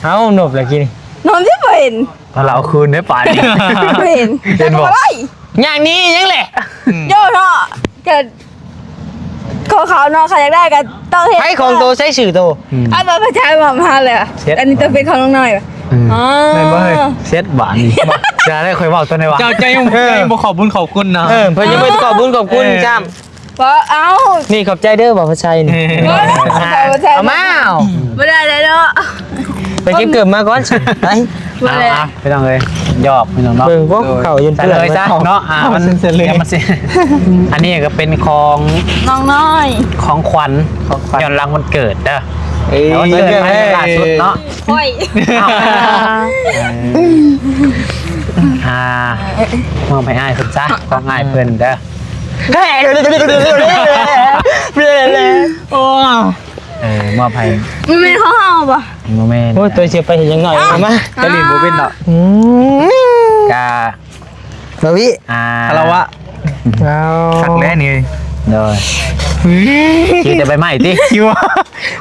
ເອົາ ນົບແລ້ວກີ້ນີ້ ນົບທີ່ບໍ່ເຫັນ ເອົາລາວຄືນໄດ້ປານນີ້ ບໍ່ເຫັນ ເຫັນບໍ່? ຍ່າງໜີຫຍັງແຫຼະ ອືມ ໂຍເນາະ ກໍ ຂອງເຂົາເນາະ ເຂົາຢາກໄດ້ກໍຕ້ອງເຮັດ ໃຜຂອງໂຕ ໃຊ້ຊື່ໂຕ ອືມ ເອົາບັດປະຈຳມາເລີຍ ອັນນີ້ຕ້ອງເປັນຂອງນ້ອງນ້ອຍ ອືມ ອໍ ແມ່ນບໍ່ເຮີ້ຍ ເຊັດບາດນີ້ ຢ່າໄດ້ ຂ້ອຍເວົ້າຕົວໃດວະ ເຈົ້າ ເຈົ້າຍັງ ເອີ ເຈົ້າຍັງບໍ່ຂອບບຸນຂອບຄຸນນະ ເອີ ເພິ່ນຍັງບໍ່ຂອບບຸນຂອບຄຸນ ເອີ ຊ້ຳ ບໍ່ເອົາ ນີ້ຂອບໃຈເດີ ບ່າວໄພໄຊນີ້ ເອີ ເອົາມາ ເອົາ ບໍ່ໄດ້ແລ້ວເນາະ ໄປເກັບເກີບມາກ່ອນ ໄປ ບໍ່ໄດ້ ອ່ະ ພີ່ນ້ອງເອີຍ ຫຍອກພີ່ນ້ອງເນາະ ເບິ່ງພວກເຂົາຢູ່ ເປີດເລີຍຊະເນາະ ອ່າ ມັນ ມັນຊິ ອັນນີ້ກໍເປັນຂອງນ້ອງນ້ອຍ ຂອງຂວັນ ຂອງຂວັນ ຍ້ອນຫຼັງວັນເກີດເດີ ເອີ ວັນເກີດໃໝ່ລ່າສຸດເນາະ ຂ້ອຍ ອ່າ ມອບໃຫ້ອ້າຍເພິ່ນຊະ ຂອງອ້າຍເພິ່ນເດີ ໂອ້ ເອີ ມອບໃຫ້ ມັນແມ່ນຂອງເຮົາບໍ່? ບໍ່ແມ່ນ ໂອ້ຍ ຕົວເສຍໄປເຮັດຫຍັງໜ້ອຍ ເອົາມາ ຕະລິນບໍ່ເປັນດອກ ອືມ ກະ ລະວິ ອ່າ ຄາລະວະ ເອົາ ຄັກແລ້ວນີ້ ໂດຍ ຊິແຕ່ໃບໄມ້ຕິ ຊິວ່າ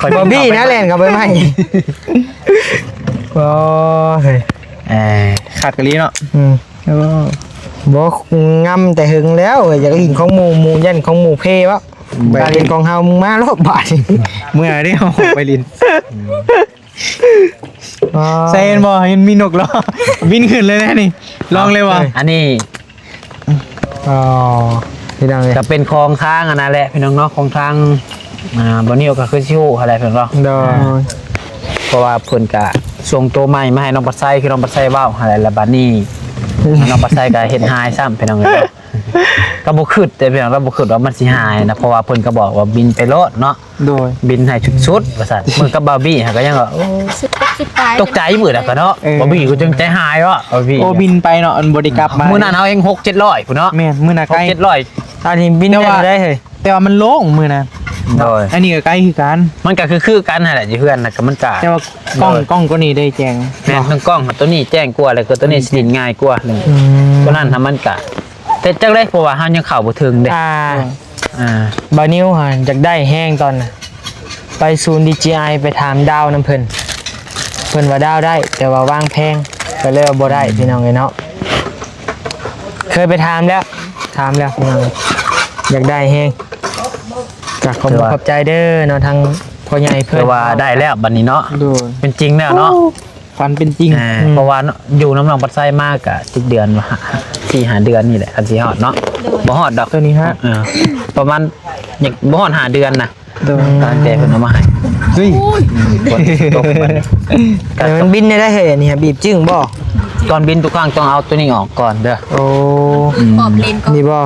ຂ້ອຍບໍ່ບີນະ ແລ່ນເຂົ້າໃບໄມ້ ໂອ້ຍ ເອີ ຄັກອີ່ຫຼີເນາະ ອືມ ໂອ້ ບໍ່ງາມແຕ່ເຫິງແລ້ວ ຢາກຫຼິ້ນຂອງໝູ່ ໝູ່ຢ້ານຂອງໝູ່ເພວະ ການຫຼິ້ນຂອງເຮົາ ມຶງມາໂລດບາດນີ້ ເມື່ອໃດເຮົາໄປຫຼິ້ນ ອໍ ໃສ່ເຫັນບໍ່ ເຫັນມີນົກລອງ ບິນຂຶ້ນເລີຍແນ່ນີ້ ລອງເລີຍວ່າ ອັນນີ້ ອໍ ພີ່ນ້ອງເອີຍ ກໍເປັນຂອງທາງອັນນັ້ນແຫຼະ ພີ່ນ້ອງເນາະ ຂອງທາງ ອ່າ ບ່າວນິວກໍຄືຊິຮູ້ຫັ້ນແຫຼະ ເພິ່ນເນາະ ໂດຍ ອ່າ ເພາະວ່າເພິ່ນກະສົ່ງໂຕໃໝ່ມາໃຫ້ນ້ອງປັດໄຊ ຄືນ້ອງປັດໄຊເວົ້າຫັ້ນແຫຼະ ແລ້ວບັດນີ້ນ້ອງປັດໄຊກະເຮັດຫາຍຊ້ຳ ພີ່ນ້ອງເອີຍ ກໍບໍ່ຄິດເດ້ພີ່ນ້ອງ ລາວບໍ່ຄິດວ່າມັນຊິຫາຍນະ ເພາະວ່າເພິ່ນກໍບອກວ່າບິນໄປໂລດເນາະ ໂດຍ ບິນໃຫ້ສຸດໆ ວ່າຊັ້ນ. ມື້ກັບບາວບີຫັ້ນກໍຍັງວ່າ ໂອ້ ສຸດ ສຸດທ້າຍ ຕົກໃຈມື້ນັ້ນກໍເນາະ ເອີ ບາວບີກໍຈັ່ງໃຈຫາຍເນາະ ບາວບີ ໂອ້ ບິນໄປເນາະ ມັນບໍ່ໄດ້ກັບມາ ມື້ນັ້ນເຮົາເອງຫົກເຈັດຮ້ອຍພຸ້ນເນາະ ແມ່ນ ມື້ນັ້ນໄກ ຫົກເຈັດຮ້ອຍ ອັນນີ້ບິນໄດ້ເລີຍ. ແຕ່ວ່າມັນໂລ່ງມື້ນະ ໂດຍ ອັນນີ້ກໍໄກຄືກັນ ມັນກໍຄືໆກັນຫັ້ນແຫຼະ ຢູ່ເຮືອນນະ ກໍມັນກໍ ແຕ່ວ່າກ້ອງ ໂດຍ ກ້ອງໂຕນີ້ໄດ້ແຈ້ງ ແມ່ນ ເນາະ ທັງກ້ອງໂຕນີ້ແຈ້ງກວ່າ ແລ້ວກໍໂຕນີ້ ໂຕນີ້ ຊິຫຼິ້ນງ່າຍກວ່າ ອືມ ໂຕນັ້ນນະ ມັນກໍ ແຕ່ຈັກໄດ ເພາະວ່າເຮົາຍັງເຂົ້າບໍ່ເຖິງເດ້ ອ່າ ອ່າ ບ່າວນິວຫັ້ນຢາກໄດ້ແຮງຕອນນະ ໄປສູນ ດີຈີໄອ ໄປຖາມດາວນຳເພິ່ນ ເພິ່ນວ່າດາວໄດ້ ແຕ່ວ່າວາງແພງ ກໍເລີຍວ່າບໍ່ໄດ້ ອືມ ພີ່ນ້ອງເອີຍເນາະ. ເຄີຍໄປຖາມແລ້ວ ຖາມແລ້ວພີ່ນ້ອງ ຢາກໄດ້ແຮງ ກໍຂອບ ຖືວ່າ ຂອບໃຈເດີເນາະ ທາງພໍ່ໃຫຍ່ເພິ່ນ ຖືວ່າໄດ້ແລ້ວບັດນີ້ເນາະ ໂດຍ ເປັນຈິງແລ້ວເນາະ ໂອ້ ຝັນເປັນຈິງ ອ່າ ອືມ ເພາະວ່າເນາະ ຢູ່ນຳນ້ອງປັດໄຊມາກໍຈັກເດືອນ ສີ່ຫ້າເດືອນນີ້ແຫຼະ ຄັນຊິຮອດເນາະ ໂດຍ ບໍ່ຮອດດອກ ຕົວນີ້ຮະ ເອີ ປະມານ ຍັງບໍ່ຮອດຫ້າເດືອນນະ ໂດຍ ຕັ້ງແຕ່ເພິ່ນເອົາມາໃຫ້ ເຮີ້ຍ ອືມ ຝົນຕົກບັດນີ້ ແຕ່ມັນບິນໄດ້ເຮີ້ຍ ອັນນີ້ຫາ ບີບຈຶ້ງບໍ່? ຕອນບິນທຸກຄັ້ງຕ້ອງເອົາຕົວນີ້ອອກກ່ອນເດີ ໂອ້ ອືມ ຂອບເລນກ່ອນ ນີ້ບໍ່?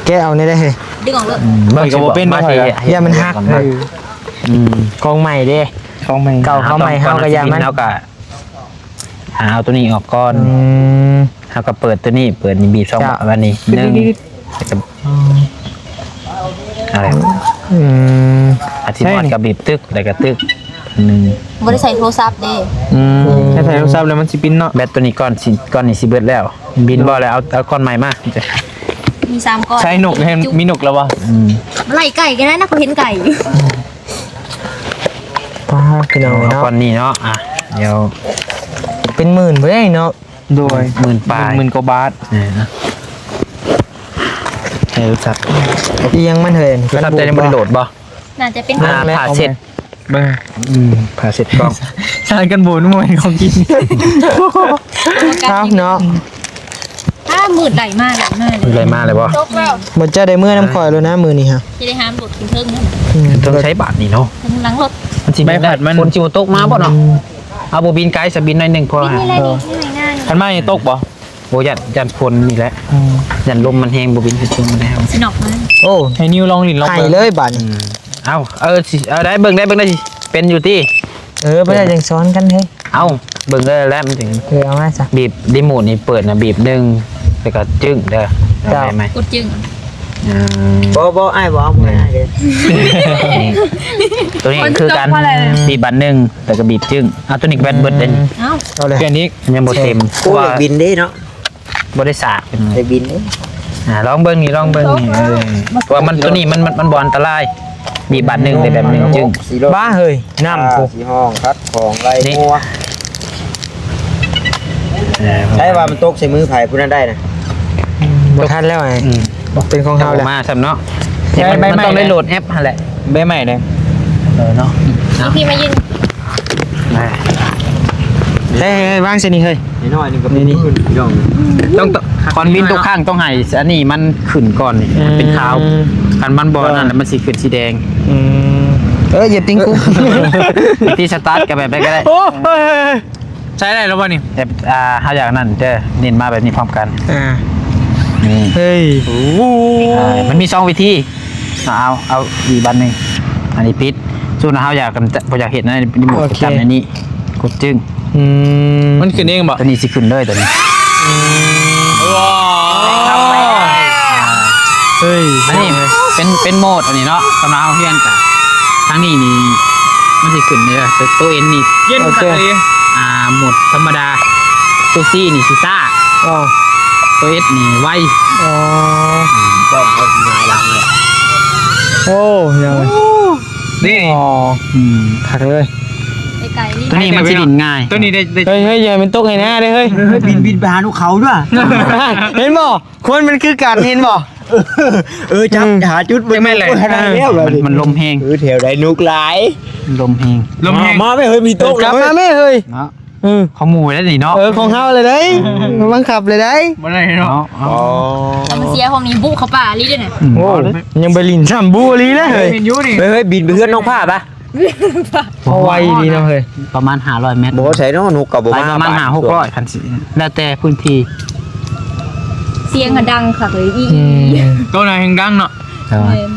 ແກະເອົານີ້ໄດ້ເຮີ້ຍ ດຶງອອກເລີຍ ອືມ ມັນກໍບໍ່ເປັນ ມັນຊິ ເອີ ຢ້ານມັນຫັກ ເອີ ອືມ ຂອງໃໝ່ເດ້ ຂອງໃໝ່ ເກົ່າເຂົ້າໃໝ່ເຮົາກໍຢ່າມັນ ເຮົາກໍ ອ່າ ເອົາຕົວນີ້ອອກກ່ອນ ອືມ ເຮົາກໍເປີດຕົວນີ້ ເປີດນີ້ ບີບສອງ ເຈົ້າ ອັນນີ້ ໜຶ່ງ ອືມ ອາ ອືມ ອາທິມອດກໍບີບຕຶກ ແລ້ວກໍຕຶກ ໜຶ່ງ ບໍ່ໄດ້ໃຊ້ໂທລະສັບເດ້ ອືມ ຖ້າໃຊ້ໂທລະສັບແລ້ວມັນຊິປິ່ນເນາະ ແບັດຕົວນີ້ກ່ອນຊິ ກ່ອນນີ້ຊິເບິດແລ້ວ ບິນບໍ່ ແລ້ວເອົາ ເອົາກ້ອນໃໝ່ມາ ມີສາມກ້ອນ ໃຊ້ນົກ ເຫັນມີນົກແລ້ວບໍ່? ອືມ ໄລ່ໄກ່ກໍໄດ້ນະ ເຂົາເຫັນໄກ່ຢູ່ ປ້າ ພີ່ນ້ອງເອີຍເນາະ ເອົາກ້ອນນີ້ເນາະ ອ່ະ ດຽວ ເປັນໝື່ນບໍ່ໄດ້ເນາະ ໂດຍ ໝື່ນປາຍ ໝື່ນກວ່າບາດ ເອີ ໃຫ້ຮູ້ຈັກ ອີ່ຫຍັງມັນເຮີ້ຍ ຮູ້ຈັກແຕ່ຍັງບໍ່ໄດ້ໂຫຼດບໍ່? ໜ້າຈະເປັນ ອ່າ ຜ້າເຊັດ ເບິ່ງ ອືມ ຜ້າເຊັດກ້ອງ ສາຍກັນບູນບໍ່ແມ່ນຂອງກິນ ເອົາເນາະ ອ້າ ມືດໄຫຼມາ ໄຫຼມາ ມືດໄຫຼມາເລີຍບໍ່? ຕົກແລ້ວ ບໍ່ ເຈົ້າໄດ້ເມືອນຳຂ້ອຍໂລດນະ ມື້ນີ້ຫະ ຊິໄດ້ຫາມໂດດຂຶ້ນເທິງນັ້ນ ອືມ ເທິງໃຊ້ບາດນີ້ເນາະ ເທິງຫຼັງລົດ ມັນຊິ ໃບພັດມັນ ຝົນຊິບໍ່ຕົກມາບໍ່ເນາະ? ອືມ ເອົາບໍ່ບິນໄກ ສະບິນໜ້ອຍໜຶ່ງພໍ ນີ້ແຫຼະ ນີ້ ນີ້ງ່າຍ ຄັນມານີ້ຕົກບໍ່? ໂອ້ ຢ້ານ ຢ້ານຝົນນີ້ແຫຼະ ອືມ ຢ້ານລົມມັນແຮງ ບໍ່ບິນຂຶ້ນເທິງມັນແຮງ ຊິນອກມາ ໂອ້ ໃຫ້ນິວລອງຫຼິ້ນລອງ ໃຫ້ເບິ່ງ ເລີຍບາດນີ້ ອືມ ເອົາ ເອີ ຊິ ເອົາໄດ້ເບິ່ງ ໄດ້ເບິ່ງ ໄດ້ ຊິເປັນຢູ່ຕິ ເອີ ບໍ່ໄດ້ຈັ່ງສອນກັນເຮີ້ຍ ເອົາ ເບິ່ງເລີຍແຫຼະ ມັນຈຶ່ງ ເອີ ເອົາມາຊະ ບີບຣີໂມດນີ້ ເປີດນະ ບີບໜຶ່ງ ແລ້ວກໍຈຶ້ງເດີ ເຈົ້າ ເອົາໄດ້ໄໝ? ກົດຈຶ້ງ ອືມ ບໍ່ ບໍ່ ອ້າຍບໍ່ເອົາ ບໍ່ໃຫ້ອ້າຍເດີ ນີ້ ຕົວນີ້ຄືກັນ ບີບບາດໜຶ່ງ ແລ້ວກໍບີບຈຶ້ງ ເອົາ ຕົວນີ້ກໍແບັດເບິດເດ້ ເອົາ ເອົາເລີຍ ປ່ຽນອີກ ຍັງບໍ່ເຕັມ ໂອ້ຍ ເພາະວ່າ ຢາກບິນເດ້ເນາະ ບໍ່ໄດ້ສາກ ໄດ້ບິນເດ້ ອ່າ ລອງເບິ່ງນີ້ ລອງເບິ່ງນີ້ ເອີ ເພາະວ່າມັນ ຕົວນີ້ມັນ ມັນ ມັນບໍ່ອັນຕະລາຍ ບີບບາດໜຶ່ງໄດ້ແບບໜຶ່ງຈຶ້ງ ບ້າເຮີ້ຍ ນ້ຳ ອ່າ ພຸ້ນ ຊິຫ້ອງຄັດຂອງໄລ່ງົວ ເອີ ໃຊ້ວ່າມັນຕົກໃສ່ມືໃຜຜູ້ນັ້ນໄດ້ນະ ອືມ ບໍ່ທັນແລ້ວ ອືມ ເປັນຂອງເຮົາແລ້ວ ມາຊ້ຳເນາະ ໃຊ້ໃບໄມ້ ມັນຕ້ອງໄດ້ໂຫຼດແອັບຫັ້ນແຫຼະ ໃບໄມ້ເດ້ ເອີ ເນາະ ພີ່ມາຢືນ ເຮີ້ຍ ວາງໃສ່ນີ້ເຮີ້ຍ ນ້ອຍໆ ນີ້ກໍມີນີ້ ພີ່ນ້ອງ ຕ້ອງ ກ່ອນບິນທຸກຄັ້ງຕ້ອງໃຫ້ອັນນີ້ມັນຂຶ້ນກ່ອນນີ້ ອືມ ເປັນຂາວ ຄັນມັນບໍ່ນັ້ນແລ້ວມັນຊິຂຶ້ນສີແດງ ອືມ ເອີ ຢ່າຕິງກູ ວິທີສະຕາດກໍແບບໃດກໍໄດ້ ໂອ້ຍ ໃຊ້ໄດ້ແລ້ວບໍ່ນີ້? ແບບ ອ່າ ເຮົາຢາກນັ້ນເດີ ເນັ້ນມາແບບນີ້ພ້ອມກັນ ອ່າ ນີ້ ເຮີ້ຍ ໂອ້ ອ່າ ມັນມີສອງວິທີ ເອົາ ເອົາອີກບາດໜຶ່ງ ອັນນີ້ປິດ ສົມມຸດເຮົາຢາກ ບໍ່ຢາກເຮັດນະ ຣີໂມດ ໂອເຄ ຈັບໃນນີ້ ກົດຈຶ້ງ ອືມ ມັນຂຶ້ນເອງບໍ່? ຕົວນີ້ຊິຂຶ້ນເລີຍຕົວນີ້ ອືມ ວ້າວ ເຮີ້ຍ ອັນນີ້ເປັນ ເປັນໂໝດອັນນີ້ເນາະ ສຳລັບເຮົາຮຽນກະ ທາງນີ້ນີ້ມັນຊິຂຶ້ນເດີ ໂຕ ໂຕເອັນນີ້ ເຢັນ ໂອເຄ ຄັກເລີຍ ອ່າ ໂໝດທຳມະດາ ໂຕຊີນີ້ຊິຊ້າ ອໍ ໂຕເອັສນີ້ໄວ ອໍ ອືມ ກ້ອງເຮົາຊິຫງາຍຫຼັງເລີຍ ໂອ້ ຍາວເລີຍ ນີ້ ອໍ ອືມ ຄັກເລີຍ ໄກໆນີ້ ຕົວນີ້ມັນຊິຫຼິ້ນງ່າຍ ຕົວນີ້ໄດ້ ໄດ້ ເຮີ້ຍ ເຮີ້ຍ ຢ່າໃຫ້ມັນຕົກໃຫ້ໜ້າເດີເຮີ້ຍ ເຮີ້ຍ ບິນ ບິນໄປຫານົກເຂົາດ້ວຍ ເຫັນບໍ່? ຄົນມັນຄືກັນ ເຫັນບໍ່? ເອີ ຈັບ ອືມ ຫາຈຸດ ແມ່ນແຫຼະ ໂອ້ຍ ໄດ້ແລ້ວ ມັນ ມັນລົມແຮງ ເອີ ແຖວໃດນົກຫຼາຍ ລົມແຮງ ລົມແຮງ ມາແມ່ເຮີ້ຍ ມີຕົກ ເອີ ກັບມາແມ່ເຮີ້ຍ ເນາະ ເອີ ຂອງໝູ່ແລ້ວນີ້ເນາະ ເອີ ຂອງເຮົາເລີຍເດ້ ບັງຄັບເລີຍເດ້ ບໍ່ໄດ້ເນາະ ເນາະ ອໍ ຖ້າມັນເສຍພວກນີ້ບຸເຂົ້າປ່າອີ່ຫຼີເດ້ນະ ອືມ ໂອ້ ຍັງໄປຫຼິ້ນຊ້ຳ ບຸອີ່ຫຼີນະເຮີ້ຍ ເຮີ້ຍ ບິນໄປເຮືອນນ້ອງພ້າປະ ເຮົາໄວດີເນາະເຮີ້ຍ ປະມານຫ້າຮ້ອຍແມັດ ບໍ່ໃສ່ເນາະ ນົກກໍບໍ່ມາ ປະມານຫ້າຫົກຮ້ອຍ ຄັນຊິ ແລ້ວແຕ່ພື້ນທີ່ ສຽງກໍດັງຄັກເລີຍ ອີ ອືມ ໂຕນັ້ນແຮງດັງເນາະ. ໂດຍ ແມ່ນ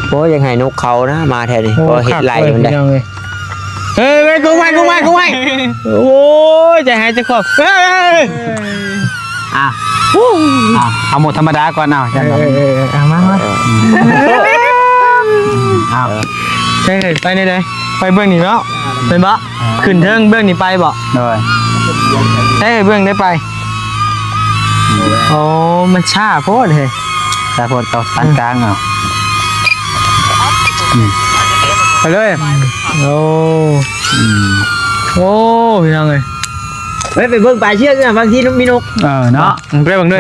ໂອ້ຍ ຢາກໃຫ້ນົກເຂົານະ ມາແຖວນີ້ ໂອ້ ເພາະເຫັນໄລ່ມັນໄດ້ ເອີຍ ກຸມໄວ້ ກຸມໄວ້ ກຸມໄວ້ ໂອ້ຍ ໃຈຫາຍໃຈຄວາມ ເອີຍ ອ່ະ ອ່ະ ເອົາໂໝດທຳມະດາກ່ອນ ເອົາ ເອີ ຈັ່ງນັ້ນ ເອີ ເອີ ເອົາມາ ມາ ເອົາ ໃຊ່ ໄປແນວໃດ? ໄປເບື້ອງນີ້ເນາະ ແມ່ນບໍ່? ຂຶ້ນເທິງເບື້ອງນີ້ໄປບໍ່? ໂດຍ ໃຊ່ ເບື້ອງໄດ້ໄປ ໂອ້ ມັນຊ້າໂພດເຮີ້ຍ ຊ້າໂພດ ເອົາປານກາງເອົາ ອືມ ໄປເລີຍ ໂອ້ ອືມ ໂອ້ ພີ່ນ້ອງເອີຍ ເອີຍ ໄປເບິ່ງປາຍເຊືອກນະ ບາງທີມັນມີນົກ ເອີເນາະ ໄປເບິ່ງເດີ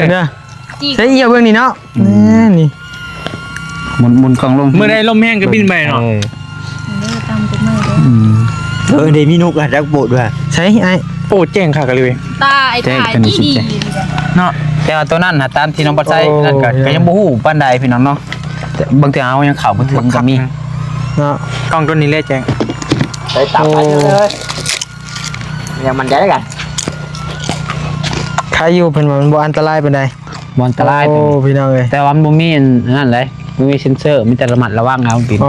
ໃສ່ອຽວເບິ່ງນີ້ເນາະ ອືມ ນີ້ ໝຸນ ໝຸນກ້ອງລົງ ມື້ໃດລົມແຮງກໍບິນໄປເນາະ ເອີ ເດີ ຕາມກົດໝາຍເດີ ອືມ ເອີ ເດ ມີນົກອະ ຈັກໂບດວ່າ ໃສ່ອ້າຍ ໂອ້ ແຈ້ງຄັກອີ່ຫຼີ ຕາ ອ້າຍ ແຈ້ງ ຕາ ຕາ ດີ ດີ ເນາະ ແຕ່ວ່າໂຕນັ້ນນະ ຕາມທີ່ນ້ອງປາໄຊ ໂອ້ ນັ້ນກໍ ໂອ້ ກໍຍັງບໍ່ຮູ້ປານໃດພີ່ນ້ອງເນາະ ບາງເທື່ອເຮົາຍັງເຂົ້າບໍ່ເຖິງກໍມີເນາະ ກ້ອງໂຕນີ້ແຫຼະແຈ້ງ ໄປຕາມໄປເລີຍ ໂອ້ ຍັງໝັ້ນໃຈນຳກັນ ໃຄຢູ່ ເພິ່ນວ່າມັນບໍ່ອັນຕະລາຍປານໃດ ບໍ່ອັນຕະລາຍ ໂອ້ ໂຕນີ້ ພີ່ນ້ອງເອີຍ ແຕ່ວ່າມັນບໍ່ມີອັນນັ້ນເລີຍ ບໍ່ມີເຊັນເຊີ ມີແຕ່ລະມັດລະວັງເອົາຕິ ອໍ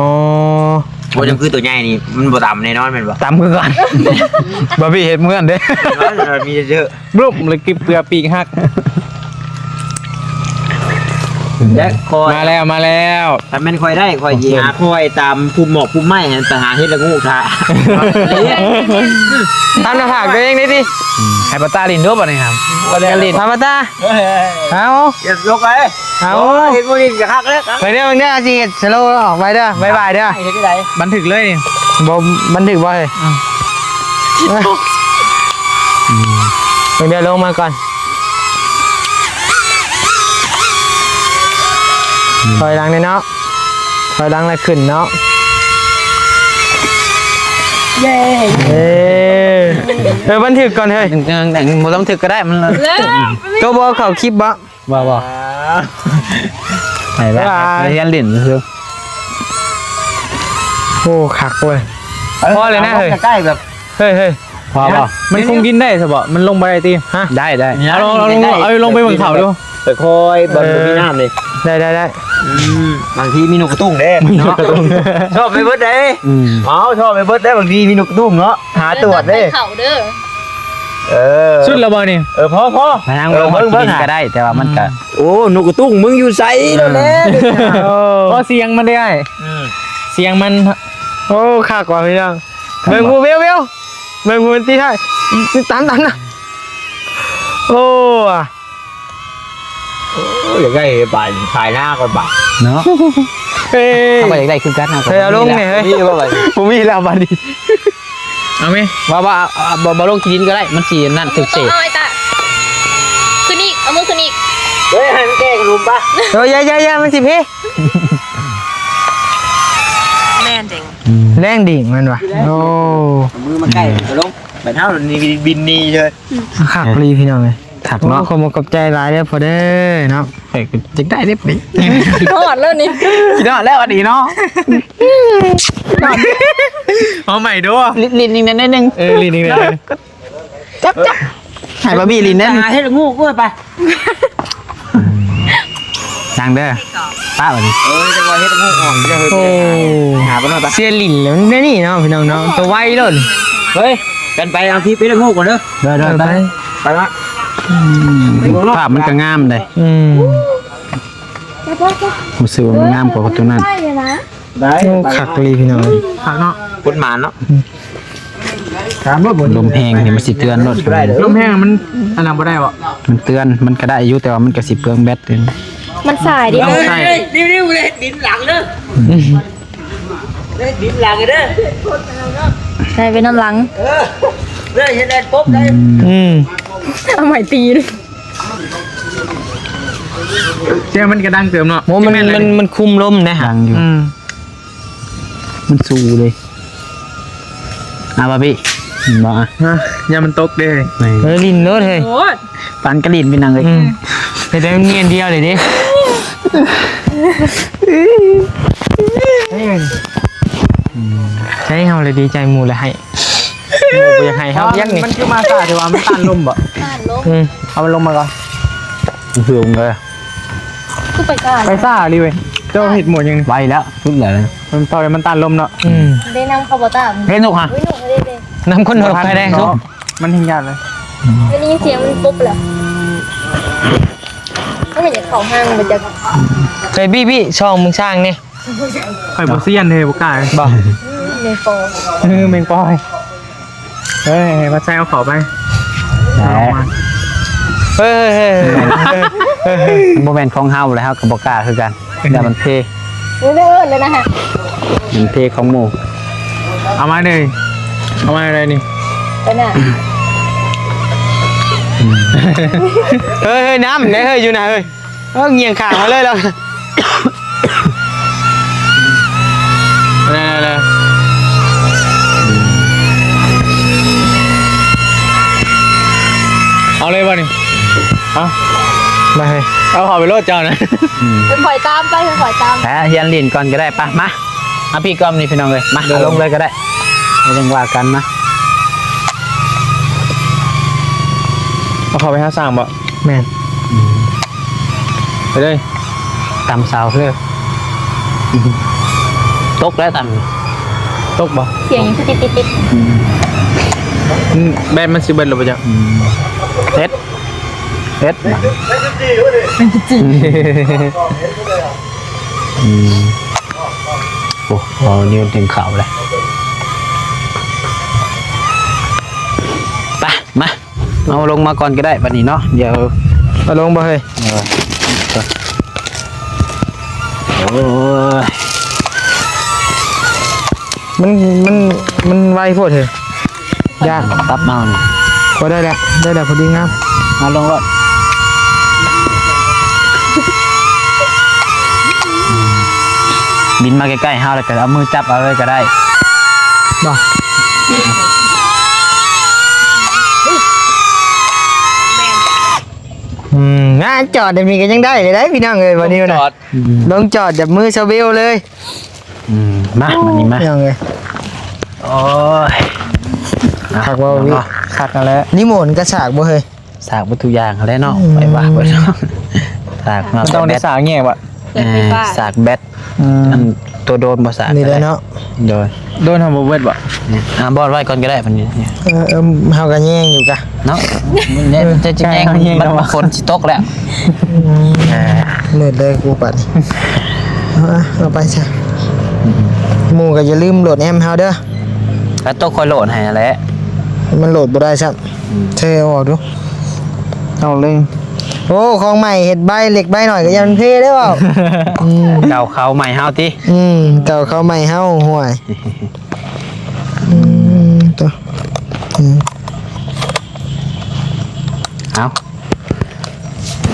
ບໍ່ ຈັ່ງຄືໂຕໃຫຍ່ນີ້ ມັນບໍ່ຕຳແນ່ນອນແມ່ນບໍ່? ຕຳຄືກັນ ບາບີເຮັດເໝືອນເດ້ ມີເຊັນເຊີ ບລຸບ ແລ້ວກິບເປືອປີກຫັກ ແລະ ຂ້ອຍ ມາແລ້ວ ມາແລ້ວ ຖ້າແມ່ນຂ້ອຍໄດ້ ຂ້ອຍຊິຫາ ໂອເຄ ຂ້ອຍຕາມພຸ່ມໝອກພຸ່ມໄມ້ຫັ້ນ ໄປຫາເຫັດລະໂງກຖ້າ ຕາມໜ້າຜາກຕົວເອງນີ້ຕິ ໃຫ້ປາຕາຫຼິ້ນດູບາດນີ້ ຫາປາຕາຫຼິ້ນ ຫາປາຕາ ເອົາ ຢ່າລົກໄປ ເອົາ ໂອ້ຍ ເຫັນບໍ່ຫຼິ້ນກໍຄັກແລ້ວ ໄປເດີ ເບິ່ງເດີ ຊິເຮັດສະໂລອອກ ໄປເດີ ບາຍບາຍເດີ ເຮັດຈັ່ງໃດ ບັນທຶກເລີຍນີ້ ບໍ່ ບັນທຶກບໍ່ເຮີ້ຍ ອືມ ເບິ່ງເດີ ລົງມາກ່ອນ ອືມ ຖອຍຫຼັງແດ່ເນາະ ຖອຍຫຼັງແລ້ວຂຶ້ນເນາະ ເຢ້ ເອີ ເອີ ບັນທຶກກ່ອນເຮີ້ຍ ເອີ ບໍ່ຕ້ອງຖືກກໍໄດ້ ມັນ ໂຕບໍ່ເຂົ້າຄລິບບໍ່? ບໍ່ ບໍ່ ໄປລະ ໄປຮຽນຫຼິ້ນຊື່ ໂອ້ ຄັກເວີຍ ພໍແລ້ວນະເຮີ້ຍ ໃກ້ແບບ ເຮີ້ຍ ພໍບໍ່ ມັນຄົງດິນໄດ້ຊະບໍ່? ມັນລົງບໍ່ໄດ້ຕິ ຮະ ໄດ້ ໄດ້ ເອົາ ເອົາລົງ ເອົາລົງໄປເບິ່ງເຂົາດູ ຄ່ອຍໆ ເບິ່ງ ເອີ ບໍ່ມີນ້ຳນີ້ ໄດ້ ໄດ້ ໄດ້ ອືມ ບາງທີມີນົກກະຕຸ້ງເດ້ ມີນົກກະຕຸ້ງ ຊອບໄປເບິດເດ້ ອືມ ເອົາ ຊອບໄປເບິດເດ້ ບາງທີມີນົກກະຕຸ້ງເນາະ ຫາຕວດເດ້ ເຂົ້າເດີ ເອີ ສຸດແລ້ວບໍ່ນີ້? ເອີ ພໍ ພໍ ມາທາງ ເອີ ເບິ່ງ ເບິ່ງ ເບິ່ງ ກໍໄດ້ ແຕ່ວ່າມັນກະ ອືມ ໂອ້ ນົກກະຕຸ້ງ ມຶງຢູ່ໃສ ເອີ ໂດນແລ້ວ ພໍສຽງມັນໄດ້ອ້າຍ ອືມ ສຽງມັນ ໂອ້ ຄັກວ່ະພີ່ນ້ອງ ເບິ່ງຜູ້ ວິວ ວິວ ເບິ່ງຜູ້ມັນຕີທ້າຍ ຕາມ ຕາມນະ ໂອ້ ໂອ້ ຢາກໄດ້ບາດ ຂາຍໜ້າກ່ອນບາດເນາະ ເອີ ເຮົາກໍຢາກໄດ້ຄືກັນ ເຮົາກໍ ເອີ ເອົາລົງແດ່ເຮີ້ຍ ບໍ່ມີແລ້ວບາດນີ້ ບໍ່ມີແລ້ວບາດນີ້ ເອົາແມ ວ່າ ວ່າ ເອົາ ບໍ່ ບໍ່ລົງຂີ້ດິນກໍໄດ້ ມັນຊິນັ້ນຖືກເສດ ເອົາໄອ້ຕາ ຂຶ້ນອີກ ເອົາມືຂຶ້ນອີກ ເຮີ້ຍ ໃຫ້ມັນແກ້ຂະໜົມປະ ເອີ ຢ່າ ຢ່າ ຢ່າ ມັນຊິເພ ແລນດິງ ອືມ ແລນດິງແມ່ນຫວາ ໂອ້ ເອົາມືມາໃກ້ ອືມ ກໍລົງ ບາດເຮົານີ້ບິນໜີເລີຍ ຄັກອີ່ຫຼີພີ່ນ້ອງເອີຍ ຄັກເນາະ ໂອ້ ຂໍຂອບໃຈຫຼາຍເດີພໍ່ເດີເນາະ ຂ້ອຍກໍຢາກໄດ້ເດ້ ຄິດຮອດແລ້ວນີ້ ຄິດຮອດແລ້ວອັນນີ້ເນາະ ເອົາໃໝ່ດູ ຫຼິ້ນ ຫຼິ້ນອີກໜ້ອຍໜຶ່ງ ເອີ ຫຼິ້ນອີກໜ້ອຍໜຶ່ງ ຈັບ ຈັບ ໃຫ້ບາບີຫຼິ້ນເດ້ ຫາເຫັດລະໂງກດ້ວຍໄປ ນັ່ງເດີ ປະບາດນີ້ ເອີ ຈັງວ່າເຫັດລະໂງກອ່ອນ ເອີ ຫາໄປໜ້ອຍໄປ ເສຍຫຼິ້ນແລ້ວແນວນີ້ເນາະ ພີ່ນ້ອງເນາະ ໂຕໄວໂລດ ເຮີ້ຍ ກັນໄປເອົາທີ່ເປັດລະໂງກກ່ອນເດີ ໄດ້ ໄດ້ ໄປ ໄປ ໄປລະ ອືມ ພາບມັນກໍງາມເດ້ ອືມ ຮູ້ສຶກວ່າມັນງາມກວ່າຕົວນັ້ນ ໄດ້ ໂອ້ ຄັກອີ່ຫຼີພີ່ນ້ອງ ຄັກເນາະ ຄົນໝານເນາະ ອືມ ລົມແຮງນີ້ມັນຊິເຕືອນໂລດ ລົມແຮງມັນອັນນັ້ນບໍ່ໄດ້ບໍ່ ມັນເຕືອນ ມັນກໍໄດ້ຢູ່ ແຕ່ວ່າມັນກໍຊິເປືອງແບັດ ມັນສາຍເດ້ ມັນສາຍ ເດ້ ດິນຫຼັງເດີ ເດ້ ດິນຫຼັງເດີ ໃສ່ໄປນຳຫຼັງ ເອີ ເດ້ ເຮັດແລ່ນປົບໄດ້ ອືມ ເອົາໄມ້ຕີ ສຽງມັນກໍດັງເຕີບເນາະ ໂອ້ ມັນ ມັນ ມັນຄຸມລົມເດ້ ດັງຢູ່ ອືມ ມັນສູ້ເລີຍ ອ່າ ບາບີ ເຫັນບໍ່ ອ່ະ ຮະ ຢ່າມັນຕົກເດ້ ເອີ ຫຼິ້ນໂລດເຮີ້ຍ ໂອ້ຍ ປານກະຫຼິ້ນໄປນັ່ງເລີຍ ອືມ ເຮັດໃຫ້ມັນມີອັນດຽວເລີຍເດ້ ໃຊ້ເຮົາເລີຍດີໃຈ ໝູ່ລະໃຫ້ ໝູ່ບໍ່ຢາກໃຫ້ເຮົາ ມັນ ມັນຄືມາຊ້າ ແຕ່ວ່າມັນຕ້ານລົມບໍ່ ຕ້ານລົມ ອືມ ເອົາມັນລົງມາກ່ອນ ຄືເລີຍ ຄືໄປຊ້າ ໄປຊ້າອີ່ຫຼີເວີຍ. ເຈົ້າເຮັດໝົດຍັງນີ້? ໄວແລ້ວ ສຸດແລ້ວນະ ມັນເທົ່າໃດມັນຕ້ານລົມເນາະ. ອືມ ໄດ້ນຳເຂົາບໍ່ຕາມ ເຮັດນົກຫະ ເອີ ນົກເດ້ ເດ້ ນຳຄົນນົກໄປແດ່ ມັນແຮງຢ້ານເລີຍ. ໄດ້ຍິນສຽງມັນປຸບແລ້ວ ມັນຢາກເຂົ້າຫ້າງບໍ່ຈັກ. ເຄີຍບີບີຊ່ອງມຶງຊ່າງນີ້ ຂ້ອຍບໍ່ຊຽນເດ້ ບໍ່ກ້າ. ບໍ່ ແມງປອຍ ເອີ ແມງປອຍ. ເອີຍ ມາໃສ່ເອົາເຂົ້າໄປ. ເອີຍ ມັນບໍ່ແມ່ນຂອງເຮົາແລ້ວ ເຮົາກໍບໍ່ກ້າຄືກັນ ຢ້ານມັນເພ. ເອີ ເອີ້ນແລ້ວນະ ມັນເພຂອງໝູ່. ເອົາມາເລີຍ ເອົາມາເລີຍນີ້ ໄປນະ. ເຮີ້ຍ ເຮີ້ຍ ນ້ຳເດ້ເຮີ້ຍ ຢູ່ນະເຮີ້ຍ. ເອີ ງຽງຂ້າງມາເລີຍລາວ ເອົາເລີຍບໍ່ນີ້? ເອົາ ມາເຮີ້ຍ ເອົາເຂົ້າໄປໂລດເຈົ້ານະ. ອືມ ຄ່ອຍຕາມໄປ ຄ່ອຍຕາມ ຮຽນຫຼິ້ນກ່ອນກໍໄດ້. ໄປ ມາ ມາພີ່ກ້ອມນີ້ພີ່ນ້ອງເອີຍ ມາ ໂດຍ ເອົາລົງເລີຍກໍໄດ້ ແລ້ວຈັ່ງວ່າກັນ. ມາ ເອົາເຂົ້າໄປຫາສ້າງບໍ່? ແມ່ນ ອືມ ໄປເລີຍ ຕຳເສົາເດີ. ຕົກແລ້ວຕຳ ຕົກບໍ່? ສຽງຫຍັງຄືຕິດໆໆ ອືມ ອືມ ແບດມັນຊິເບິດແລ້ວບໍ່ຈັກ. ອືມ ເຮັດ ເຮັດ ອືມ ໂອ້ ເອົານິ້ວດຶງເຂົ້າແລ້ວ. ໄປ ມາ ເອົາລົງມາກ່ອນກໍໄດ້ບັດນີ້ເນາະ. ດຽວເອົາລົງບໍ່ເຮີ້ຍ? ເອີ ໂອ້ຍ ມັນ ມັນ ມັນໄວໂພດເຮີ້ຍ. ຢ້ານ ປັບເອົານີ້ ພໍໄດ້ແລ້ວ ໄດ້ແລ້ວ ພໍດີງາມ. ມາລົງໂລດ ບິນມາໃກ້ໆເຮົາ ແລ້ວກໍເອົາມືຈັບເອົາເລີຍກໍໄດ້ ບໍ່? ອືມ ງານຈອດແບບນີ້ກໍຍັງໄດ້ເລີຍໄດ໋ ພີ່ນ້ອງເອີຍ ບັດນີ້ນະ ອືມ ລົງຈອດຈັບມືຊາວເບວເລີຍ. ອືມ ມາ ມານີ້ມາ ພີ່ນ້ອງເອີຍ. ໂອ້ຍ ຄັກບໍ່ວິ ເນາະ ຄັກຫັ້ນແຫຼະ. ນີ້ໂມນກະສາກບໍ່ເຮີ້ຍ? ສາກເບິດທຸກຢ່າງຫັ້ນແຫຼະເນາະ ອືມ ໄປວ່າເບິດ ສາກເນາະ ມັນຕ້ອງໄດ້ສາກແຍກບໍ່? ເອີ ສາກແບັດ ອືມ ອັນຕົວໂດນບໍ່ສາກນີ້ແຫຼະເນາະ. ໂດຍ ໂດນທຳບໍ່ເບິດບໍ່? ນີ້ ອ່າ ບອດໄວ້ກ່ອນກໍໄດ້ບັດນີ້. ເອີ ເອີ ເຮົາກໍແຍງຢູ່ກະເນາະ ແຍງ ຈະ ຈະແຍງ ເອີ ມັນ ມັນຝົນຊິຕົກແລ້ວ. ອືມ ອ່າ ມືດເລີຍກູບັດນີ້ ເອົາ ເອົາໄປຊະ. ອືມ ໝູ່ກໍຢ່າລືມໂຫຼດແອັມເຮົາເດີ. ແລ້ວໂຕຂ້ອຍໂຫຼດໃຫ້ຫັ້ນແຫຼະ ມັນໂຫຼດບໍ່ໄດ້ຊ້ຳ. ອືມ ເທເອົາອອກດູ ເອົາເລີຍ. ໂອ້ ຂອງໃໝ່ເຮັດໃບເລັກໃບໜ້ອຍກໍຢ່າມັນເພເດີເວົ້າ. ອືມ ເກົ່າເຂົ້າໃໝ່ເຮົາຕິ. ອືມ ເກົ່າເຂົ້າໃໝ່ເຮົາ ຫ້ວຍ. ອືມ ໂຕ ອືມ ເອົາ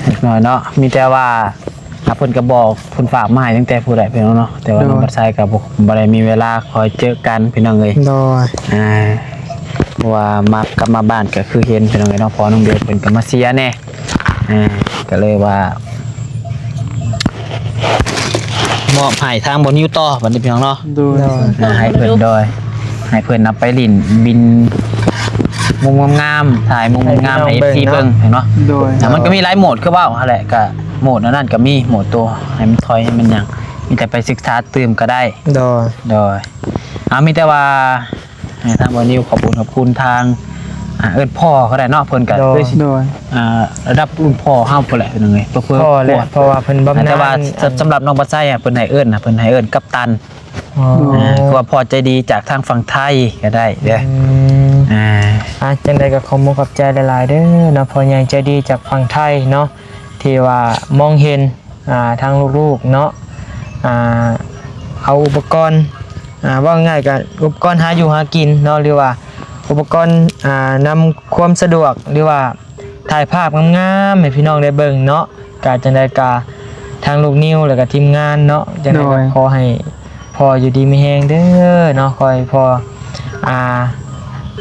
ເລັກນ້ອຍເນາະ ມີແຕ່ວ່າ ອ່າ ເພິ່ນກໍບອກ ເພິ່ນຝາກມາໃຫ້ຕັ້ງແຕ່ຜູ້ໃດພີ່ນ້ອງເນາະ ແຕ່ວ່າ ໂດຍ ນ້ອງບັດໄຊກໍບໍ່ ບໍ່ໄດ້ມີເວລາຄ່ອຍເຈີກັນພີ່ນ້ອງເອີຍ. ໂດຍ ອ່າ ເພາະວ່າມາ ກັບມາບ້ານກໍຄືເຫັນພີ່ນ້ອງເອີຍເນາະ ເພາະວ່ານ້ອງເບວເພິ່ນກໍມາເຊຍແດ່ ອ່າ ກໍເລີຍວ່າ ມອບໃຫ້ທາງບ່າວນິວຕໍ່ບັດນີ້ພີ່ນ້ອງເນາະ. ໂດຍ ໂດຍ ອ່າ ໃຫ້ເພິ່ນ ໂດຍ ໃຫ້ເພິ່ນເອົາໄປຫຼິ້ນບິນມຸມງາມໆ ຖ່າຍມຸມງາມໃຫ້ ໃຫ້ພີ່ນ້ອງເບິ່ງເນາະ. ເນາະ ໂດຍ ອ່າ ມັນກໍມີຫຼາຍໂໝດຄືເວົ້າຫັ້ນແຫຼະ ກະໂໝດອັນນັ້ນກໍມີ ໂໝດໂຕໃຫ້ມັນຖອຍໃຫ້ມັນຫຍັງ ມີແຕ່ໄປສຶກສາຕື່ມກໍໄດ້. ໂດຍ ໂດຍ ອ່າ ມີແຕ່ວ່າ ໃຫ້ທາງບ່າວນິວຂອບຄຸນ ຂອບຄຸນທາງ ອ່າ ເອີ້ນພໍ່ກໍໄດ້ເນາະ ເພິ່ນກໍ ໂດຍ ຄືຊິ ໂດຍ ອ່າ ລະດັບລຸ້ນພໍ່ເຮົາພຸ້ນແຫຼະ ເປັນຫຍັງເລີຍ ເພື່ອ ເພື່ອພໍ່ແຫຼະ ເພາະວ່າເພິ່ນບຳນານ ແຕ່ວ່າສຳ ສຳລັບນ້ອງບັດໄຊ ເພິ່ນໃຫ້ເອີ້ນ ເພິ່ນໃຫ້ເອີ້ນກັບຕັນ. ອໍ ເອີ ຄືວ່າພໍ່ໃຈດີຈາກທາງຝັ່ງໄທກໍໄດ້ເດີ. ອືມ ອ່າ ອ່າ ຈັ່ງໃດກໍຂອບມຸກຂອບໃຈຫຼາຍໆເດີເນາະ ພໍ່ໃຫຍ່ໃຈດີຈາກຝັ່ງໄທເນາະ ທີ່ວ່າມອງເຫັນ ອ່າ ທາງລູກໆເນາະ ອ່າ ເອົາອຸປະກອນ ອ່າ ເວົ້າງ່າຍໆກໍອຸປະກອນຫາຢູ່ຫາກິນເນາະ ຫຼືວ່າອຸປະກອນ ອ່າ ນຳຄວາມສະດວກ ຫຼືວ່າຖ່າຍພາບງາມໆໃຫ້ພີ່ນ້ອງໄດ້ເບິ່ງເນາະ. ກະຈັ່ງໃດກະທາງລູກນິວ ແລ້ວກະທີມງານເນາະ ຈັ່ງໃດກໍ ໂດຍ ຂໍໃຫ້ພໍ່ຢູ່ດີມີແຮງເດີເນາະ ຂໍໃຫ້ພໍ່ ອ່າ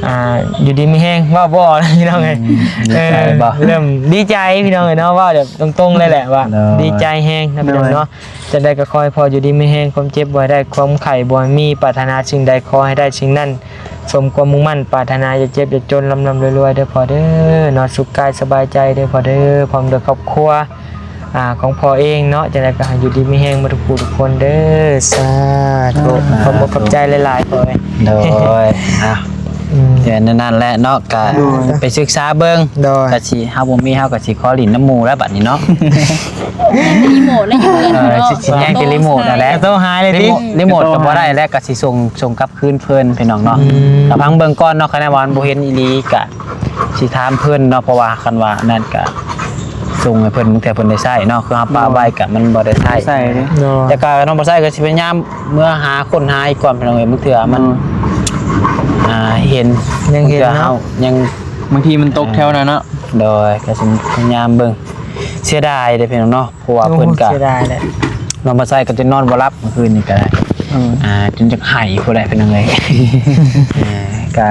ອ່າ ຢູ່ດີມີແຮງ ເວົ້າບໍ່ອອກພີ່ນ້ອງເອີຍ. ອືມ ດີໃຈບໍ່? ເອີ ເລີ່ມດີໃຈພີ່ນ້ອງເອີຍເນາະ ເວົ້າແບບຕົງໆເລີຍແຫຼະວ່າ ໂດຍ ດີໃຈແຮງນະພີ່ນ້ອງເນາະ. ໂດຍ ຈັ່ງໃດກໍຂໍໃຫ້ພໍ່ຢູ່ດີມີແຮງ ຄວາມເຈັບບໍ່ໃຫ້ໄດ້ ຄວາມໄຂ້ບໍ່ໃຫ້ມີ ປາດຖະໜາສິ່ງໃດຂໍໃຫ້ໄດ້ສິ່ງນັ້ນ ສົມຄວາມມຸ່ງໝັ້ນປາດຖະໜາ ຢ່າເຈັບຢ່າຈົນ ລ່ຳໆລວຍໆເດີພໍ່ເດີເນາະ. ສຸກກາຍສະບາຍໃຈເດີພໍ່ເດີ ພ້ອມດ້ວຍຄອບຄົວ ອ່າ ຂອງພໍ່ເອງເນາະ. ຈັ່ງໃດກໍໃຫ້ຢູ່ດີມີແຮງໝົດທຸກຜູ້ທຸກຄົນເດີ ສາທຸ. ອ່າ ຂອບອົກຂອບໃຈຫຼາຍໆພໍ່ເອີຍ. ໂດຍ ອ່ະ ອືມ ແມ່ນແນວນັ້ນແຫຼະເນາະ ກະ ໂດຍ ໄປສຶກສາເບິ່ງ. ໂດຍ ກະຊິ ເຮົາບໍ່ມີ ເຮົາກະຊິຂໍຫຼິ້ນນຳໝູ່ແລ້ວບັດນີ້ເນາະ. ຍັງແຕ່ຣີໂມດແລ້ວຢູ່ເຮືອນ ເອີ ເນາະ ຊິ ຊິແຍ່ງແຕ່ຣີໂມດນັ້ນແຫຼະ ໂທຫາເລີຍຕິ ຣີໂມດ ຣີໂມດກໍບໍ່ໄດ້ແລ້ວ ກໍຊິສົ່ງ ສົ່ງກັບຄືນເພິ່ນພີ່ນ້ອງເນາະ. ອືມ ກໍຟັງເບິ່ງກ່ອນເນາະ ຄັນວ່າມັນບໍ່ເຫັນອີ່ຫຼີກໍຊິຖາມເພິ່ນເນາະ ເພາະວ່າຄັນວ່ານັ້ນກໍສົ່ງໃຫ້ເພິ່ນ ບາງເທື່ອເພິ່ນໄດ້ໃຊ້ເນາະ ຄືເຮົາປະໄວ້ກໍມັນບໍ່ໄດ້ໃຊ້ ໃຊ້ເດ້. ໂດຍ ແຕ່ກໍນ້ອງບໍ່ໃຊ້ກໍຊິພະຍາຍາມເມືອຫາຄົ້ນຫາອີກກ່ອນພີ່ນ້ອງເອີຍ ບາງເທື່ອມັນ ໂດຍ ອ່າ ເຫັນ ຍັງເຫັນເນາະ ບາງເທື່ອເຮົາຍັງ ບາງທີມັນຕົກແຖວນັ້ນເນາະ. ໂດຍ ກໍຊິພະຍາຍາມເບິ່ງ ເສຍດາຍເດ້ພີ່ນ້ອງເນາະ. ເພາະວ່າເພິ່ນກະ ໂອ້ ເສຍດາຍແຫຼະ ນ້ອງພາໄຊກໍຈະນອນບໍ່ຫຼັບມື້ຄືນນີ້ກໍໄດ້ ເອີ ອ່າ ຈົນຈະໄຫ້ພຸ້ນແຫຼະພີ່ນ້ອງເອີຍ. ອ່າ ກະ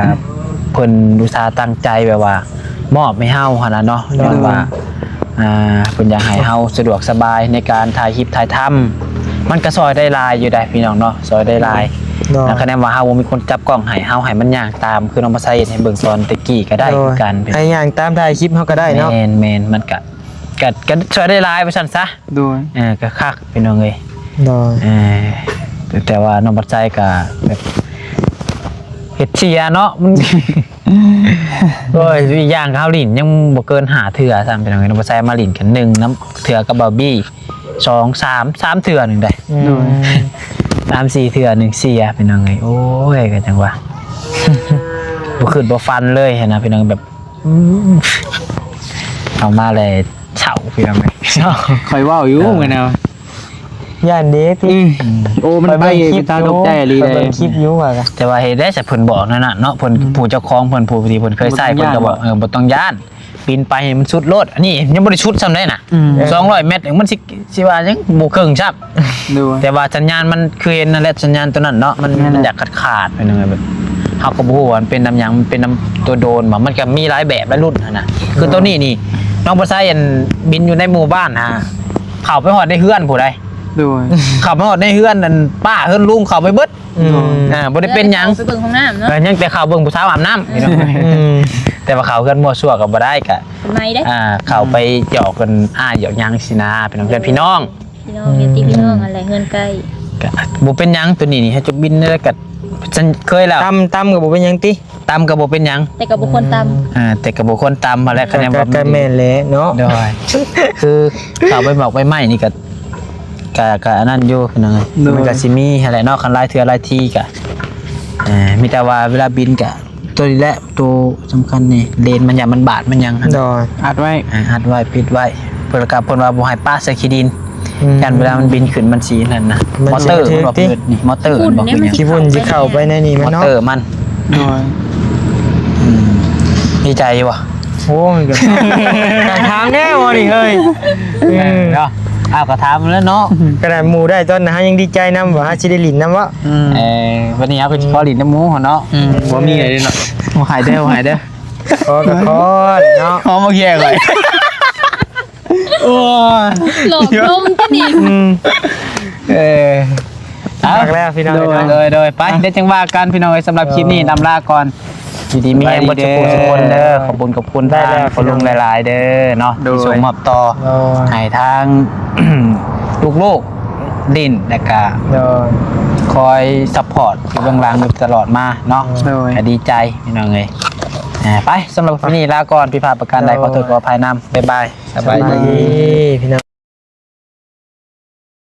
ເພິ່ນອຸດສ່າຕັ້ງໃຈແບບວ່າມອບໃຫ້ເຮົາຫັ້ນລະເນາະ ໂດຍ ຍ້ອນວ່າ ອ່າ ເພິ່ນຢາກໃຫ້ເຮົາສະດວກສະບາຍໃນການຖ່າຍຄລິບຖ່າຍທຳ ມັນກໍຊ່ອຍໄດ້ຫຼາຍຢູ່ໃດ໋ພີ່ນ້ອງເນາະ ຊ່ອຍໄດ້ຫຼາຍ. ໂດຍ ແລ້ວຄະແນນວ່າເຮົາບໍ່ມີຄົນຈັບກ້ອງໃຫ້ ເຮົາໃຫ້ມັນຍ່າງຕາມ ຄືນ້ອງພາໄຊເຮັດໃຫ້ເບິ່ງຕອນແຕ່ກີ້ກໍໄດ້ ໂດຍ ຄືກັນ ໃຫ້ຍ່າງຕາມຖ່າຍຄລິບເຮົາກໍໄດ້ເນາະ. ແມ່ນໆ ມັນກະ ກະ ກະຊ່ວຍໄດ້ຫຼາຍວ່າຊັ້ນຊະ. ໂດຍ ເອີ ກະຄັກພີ່ນ້ອງເອີຍ. ໂດຍ ເອີ ແຕ່ ແຕ່ວ່ານ້ອງບັດໄຊກະແບບເຮັດເສຍເນາະ ມັນ ໂອ້ຍ ອີກຢ່າງເຮົາຫຼິ້ນຍັງບໍ່ເກີນຫ້າເທື່ອຊ້ຳພີ່ນ້ອງເອີຍ ນ້ອງບັດໄຊມາຫຼິ້ນກັນໜຶ່ງນຳເທື່ອກັບບາວບີ ສອງ ສາມ ສາມເທື່ອໜຶ່ງໄດ໋. ອືມ ໂດຍ ສາມສີ່ເທື່ອໜຶ່ງເສຍພີ່ນ້ອງເອີຍ. ໂອ້ຍ ກໍຈັ່ງວ່າ ບໍ່ຄິດບໍ່ຝັນເລີຍຫັ້ນນະພີ່ນ້ອງ ແບບ ອືມ ເອົາມາແລ້ວເສົ້າພີ່ນ້ອງເອີຍ. ຂ້ອຍເວົ້າຢູ່ ເອີ ມື້ນັ້ນ ຢ້ານເດ້ຕິ ອືມ ໂອ້ ມັນໄປເປັນຕາຕົກໃຈອີ່ຫຼີເດ້ ເບິ່ງຄລິບຢູ່ວ່າ. ແຕ່ວ່າເຮັດໄດ້ຊະ ເພິ່ນບອກນັ້ນນະເນາະ ເພິ່ນ ອືມ ຜູ້ເຈົ້າຂອງເພິ່ນ ຜູ້ທີ່ເພິ່ນເຄີຍໃຊ້ ເພິ່ນກໍບອກ ເອີ ບໍ່ຕ້ອງຢ້ານ ປີນໄປໃຫ້ມັນສຸດໂລດ. ອັນນີ້ຍັງບໍ່ໄດ້ສຸດຊ້ຳໃດນະ ອືມ ສອງຮ້ອຍແມັດ ມັນຊິ ຊິວ່າຍັງບໍ່ເຄິ່ງຊ້ຳ. ໂດຍ ແຕ່ວ່າສັນຍານມັນຄືເຫັນນັ້ນແຫຼະ ສັນຍານຕົວນັ້ນເນາະ ມັນ ແມ່ນແຫຼະ ມັນຢາກຂາດໆ ເປັນຫຍັງແບບ ເຮົາກໍບໍ່ຮູ້ວ່າມັນເປັນນຳຫຍັງ ມັນເປັນນຳຕົວໂດຣນບໍ່ ມັນກໍມີຫຼາຍແບບຫຼາຍລຸ້ນຫັ້ນນະ. ໂດຍ ຄືຕົວນີ້ນີ້ ນ້ອງບໍ່ໃຊ້ ອັນ ບິນຢູ່ໃນໝູ່ບ້ານຫາ ເຂົ້າໄປຮອດໃນເຮືອນຜູ້ໃດ. ໂດຍ ເຂົ້າໄປຮອດໃນເຮືອນ ອັນ ປ້າເຮືອນລຸງ ເຂົ້າໄປເບິດ. ອືມ ອ່າ ບໍ່ໄດ້ເປັນຫຍັງ ໄປເບິ່ງຫ້ອງນ້ຳເນາະ ເອີ ຍັງແຕ່ເຂົ້າເບິ່ງຜູ້ສາວອາບນ້ຳ ອືມ ແຕ່ວ່າເຂົ້າເຮືອນມົ້ວຊົ່ວກໍບໍ່ໄດ້ ກະ ເປັນໄໝເດ້ ອ່າ ເຂົ້າໄປຢອກກັນ ອ້າຍຢອກຫຍັງຊີ້ນະ ເປັນເພື່ອນພີ່ນ້ອງ ພີ່ນ້ອງ ອືມ ຍາດຕິພີ່ນ້ອງຫັ້ນແຫຼະ ເຮືອນໃກ້ ກະບໍ່ເປັນຫຍັງ. ຕົວນີ້ນີ້ໃຫ້ຈຸດບິນໄດ້ ກະເຄີຍແລ້ວ ຕ່ຳ ຕ່ຳກໍບໍ່ເປັນຫຍັງຕິ ຕ່ຳກໍບໍ່ເປັນຫຍັງ ແຕ່ກໍບໍ່ຄວນຕ່ຳ ອ່າ ແຕ່ກໍບໍ່ຄວນຕ່ຳຫັ້ນແຫຼະ ຄະແນນວ່າ ກໍແມ່ນແຫຼະເນາະ. ໂດຍ ຄືເຂົ້າໄປໝອກໃບໄມ້ນີ້ກໍ ກະ ກະອັນນັ້ນຢູ່ພີ່ນ້ອງເອີຍ ໂດຍ ມັນກະຊິມີຫັ້ນແຫຼະເນາະ ຄັນຫຼາຍເທື່ອຫຼາຍທີກະ ເອີ ມີແຕ່ວ່າເວລາບິນກະ ໂຕນີ້ແຫຼະ ໂຕສຳຄັນນີ້ ເລນມັນ ຢ້ານມັນບາດມັນຫຍັງຫັ້ນ ໂດຍ ອັດໄວ້ ເອີ ອັດໄວ້ ປິດໄວ້ ເພິ່ນກະ ເພິ່ນວ່າບໍ່ໃຫ້ປະໃສ່ຂີ້ດິນ ອືມ ຢ້ານເວລາມັນບິນຂຶ້ນມັນຊິນັ້ນນະ ມັນ ມອເຕີ ມັນບໍ່ຄືນີ້ ມອເຕີ ມັນບໍ່ຄືຫຍັງ ຂີ້ຝຸ່ນຊິເຂົ້າໄປໃນນີ້ມັນເນາະ ມອເຕີມັນ ໂດຍ ອືມ ດີໃຈຢູ່ບໍ່? ໂອ້ ມັນກໍ ຖາມແນ່ບໍ່ນີ້ເຮີ້ຍ ເອີ ເນາະ ອ້າວ ກໍຖາມແລ້ວເນາະ ຂະໜາດໝູ່ໄດ້ຕອນນັ້ນ ເຮົາຍັງດີໃຈນຳວ່າເຮົາຊິໄດ້ຫຼິ້ນນຳເນາະ ອືມ ເອີ ວັນນີ້ເຮົາກໍຊິຂໍຫຼິ້ນນຳໝູ່ເຮົາເນາະ ອືມ ບໍ່ມີເລີຍເນາະ ບໍ່ໃຫ້ເດີ ບໍ່ໃຫ້ເດີ ຂໍກໍຂໍເນາະ ຂໍບໍ່ແຍ່ຂ້ອຍ ໂອ້ຍ ຫຼອກລົມຕິນີ້ ອືມ ເອີ ຄັກແລ້ວພີ່ນ້ອງເອີຍເນາະ ໂດຍ ໂດຍ ໂດຍ ໄປ ອ່ະ ດຽວຈັ່ງວ່າກັນພີ່ນ້ອງເອີຍ ສຳລັບຄລິບນີ້ ໂດຍ ລຳລາກ່ອນ ຢູ່ດີມີແຮງເບິດ ສະບາຍດີເດີ ທຸກຜູ້ທຸກຄົນເດີ ຂອບຄຸນຂອບຄຸນ ໄດ້ແລ້ວ ທາງພໍ່ລຸງ ພີ່ນ້ອງເອີຍ ຫຼາຍໆເດີເນາະ ໂດຍ ທີ່ສົ່ງມອບຕໍ່ ໂດຍ ໃຫ້ທາງລູກໆ ດິ້ນ ແລ້ວກະ ໂດຍ ຄອຍຊັບພອດຢູ່ເບື້ອງຫຼັງຢູ່ຕະຫຼອດມາເນາະ ໂດຍ ກະດີໃຈພີ່ນ້ອງເອີຍ ອ່າ ໄປ ສຳລັບຄລິບນີ້ລາກ່ອນ ຜິດພາດປະການໃດ ໂດຍ ຂໍໂທດຂໍອະໄພນຳ ບາຍບາຍ ສະບາຍດີ ສະບາຍດີພີ່ນ້ອງ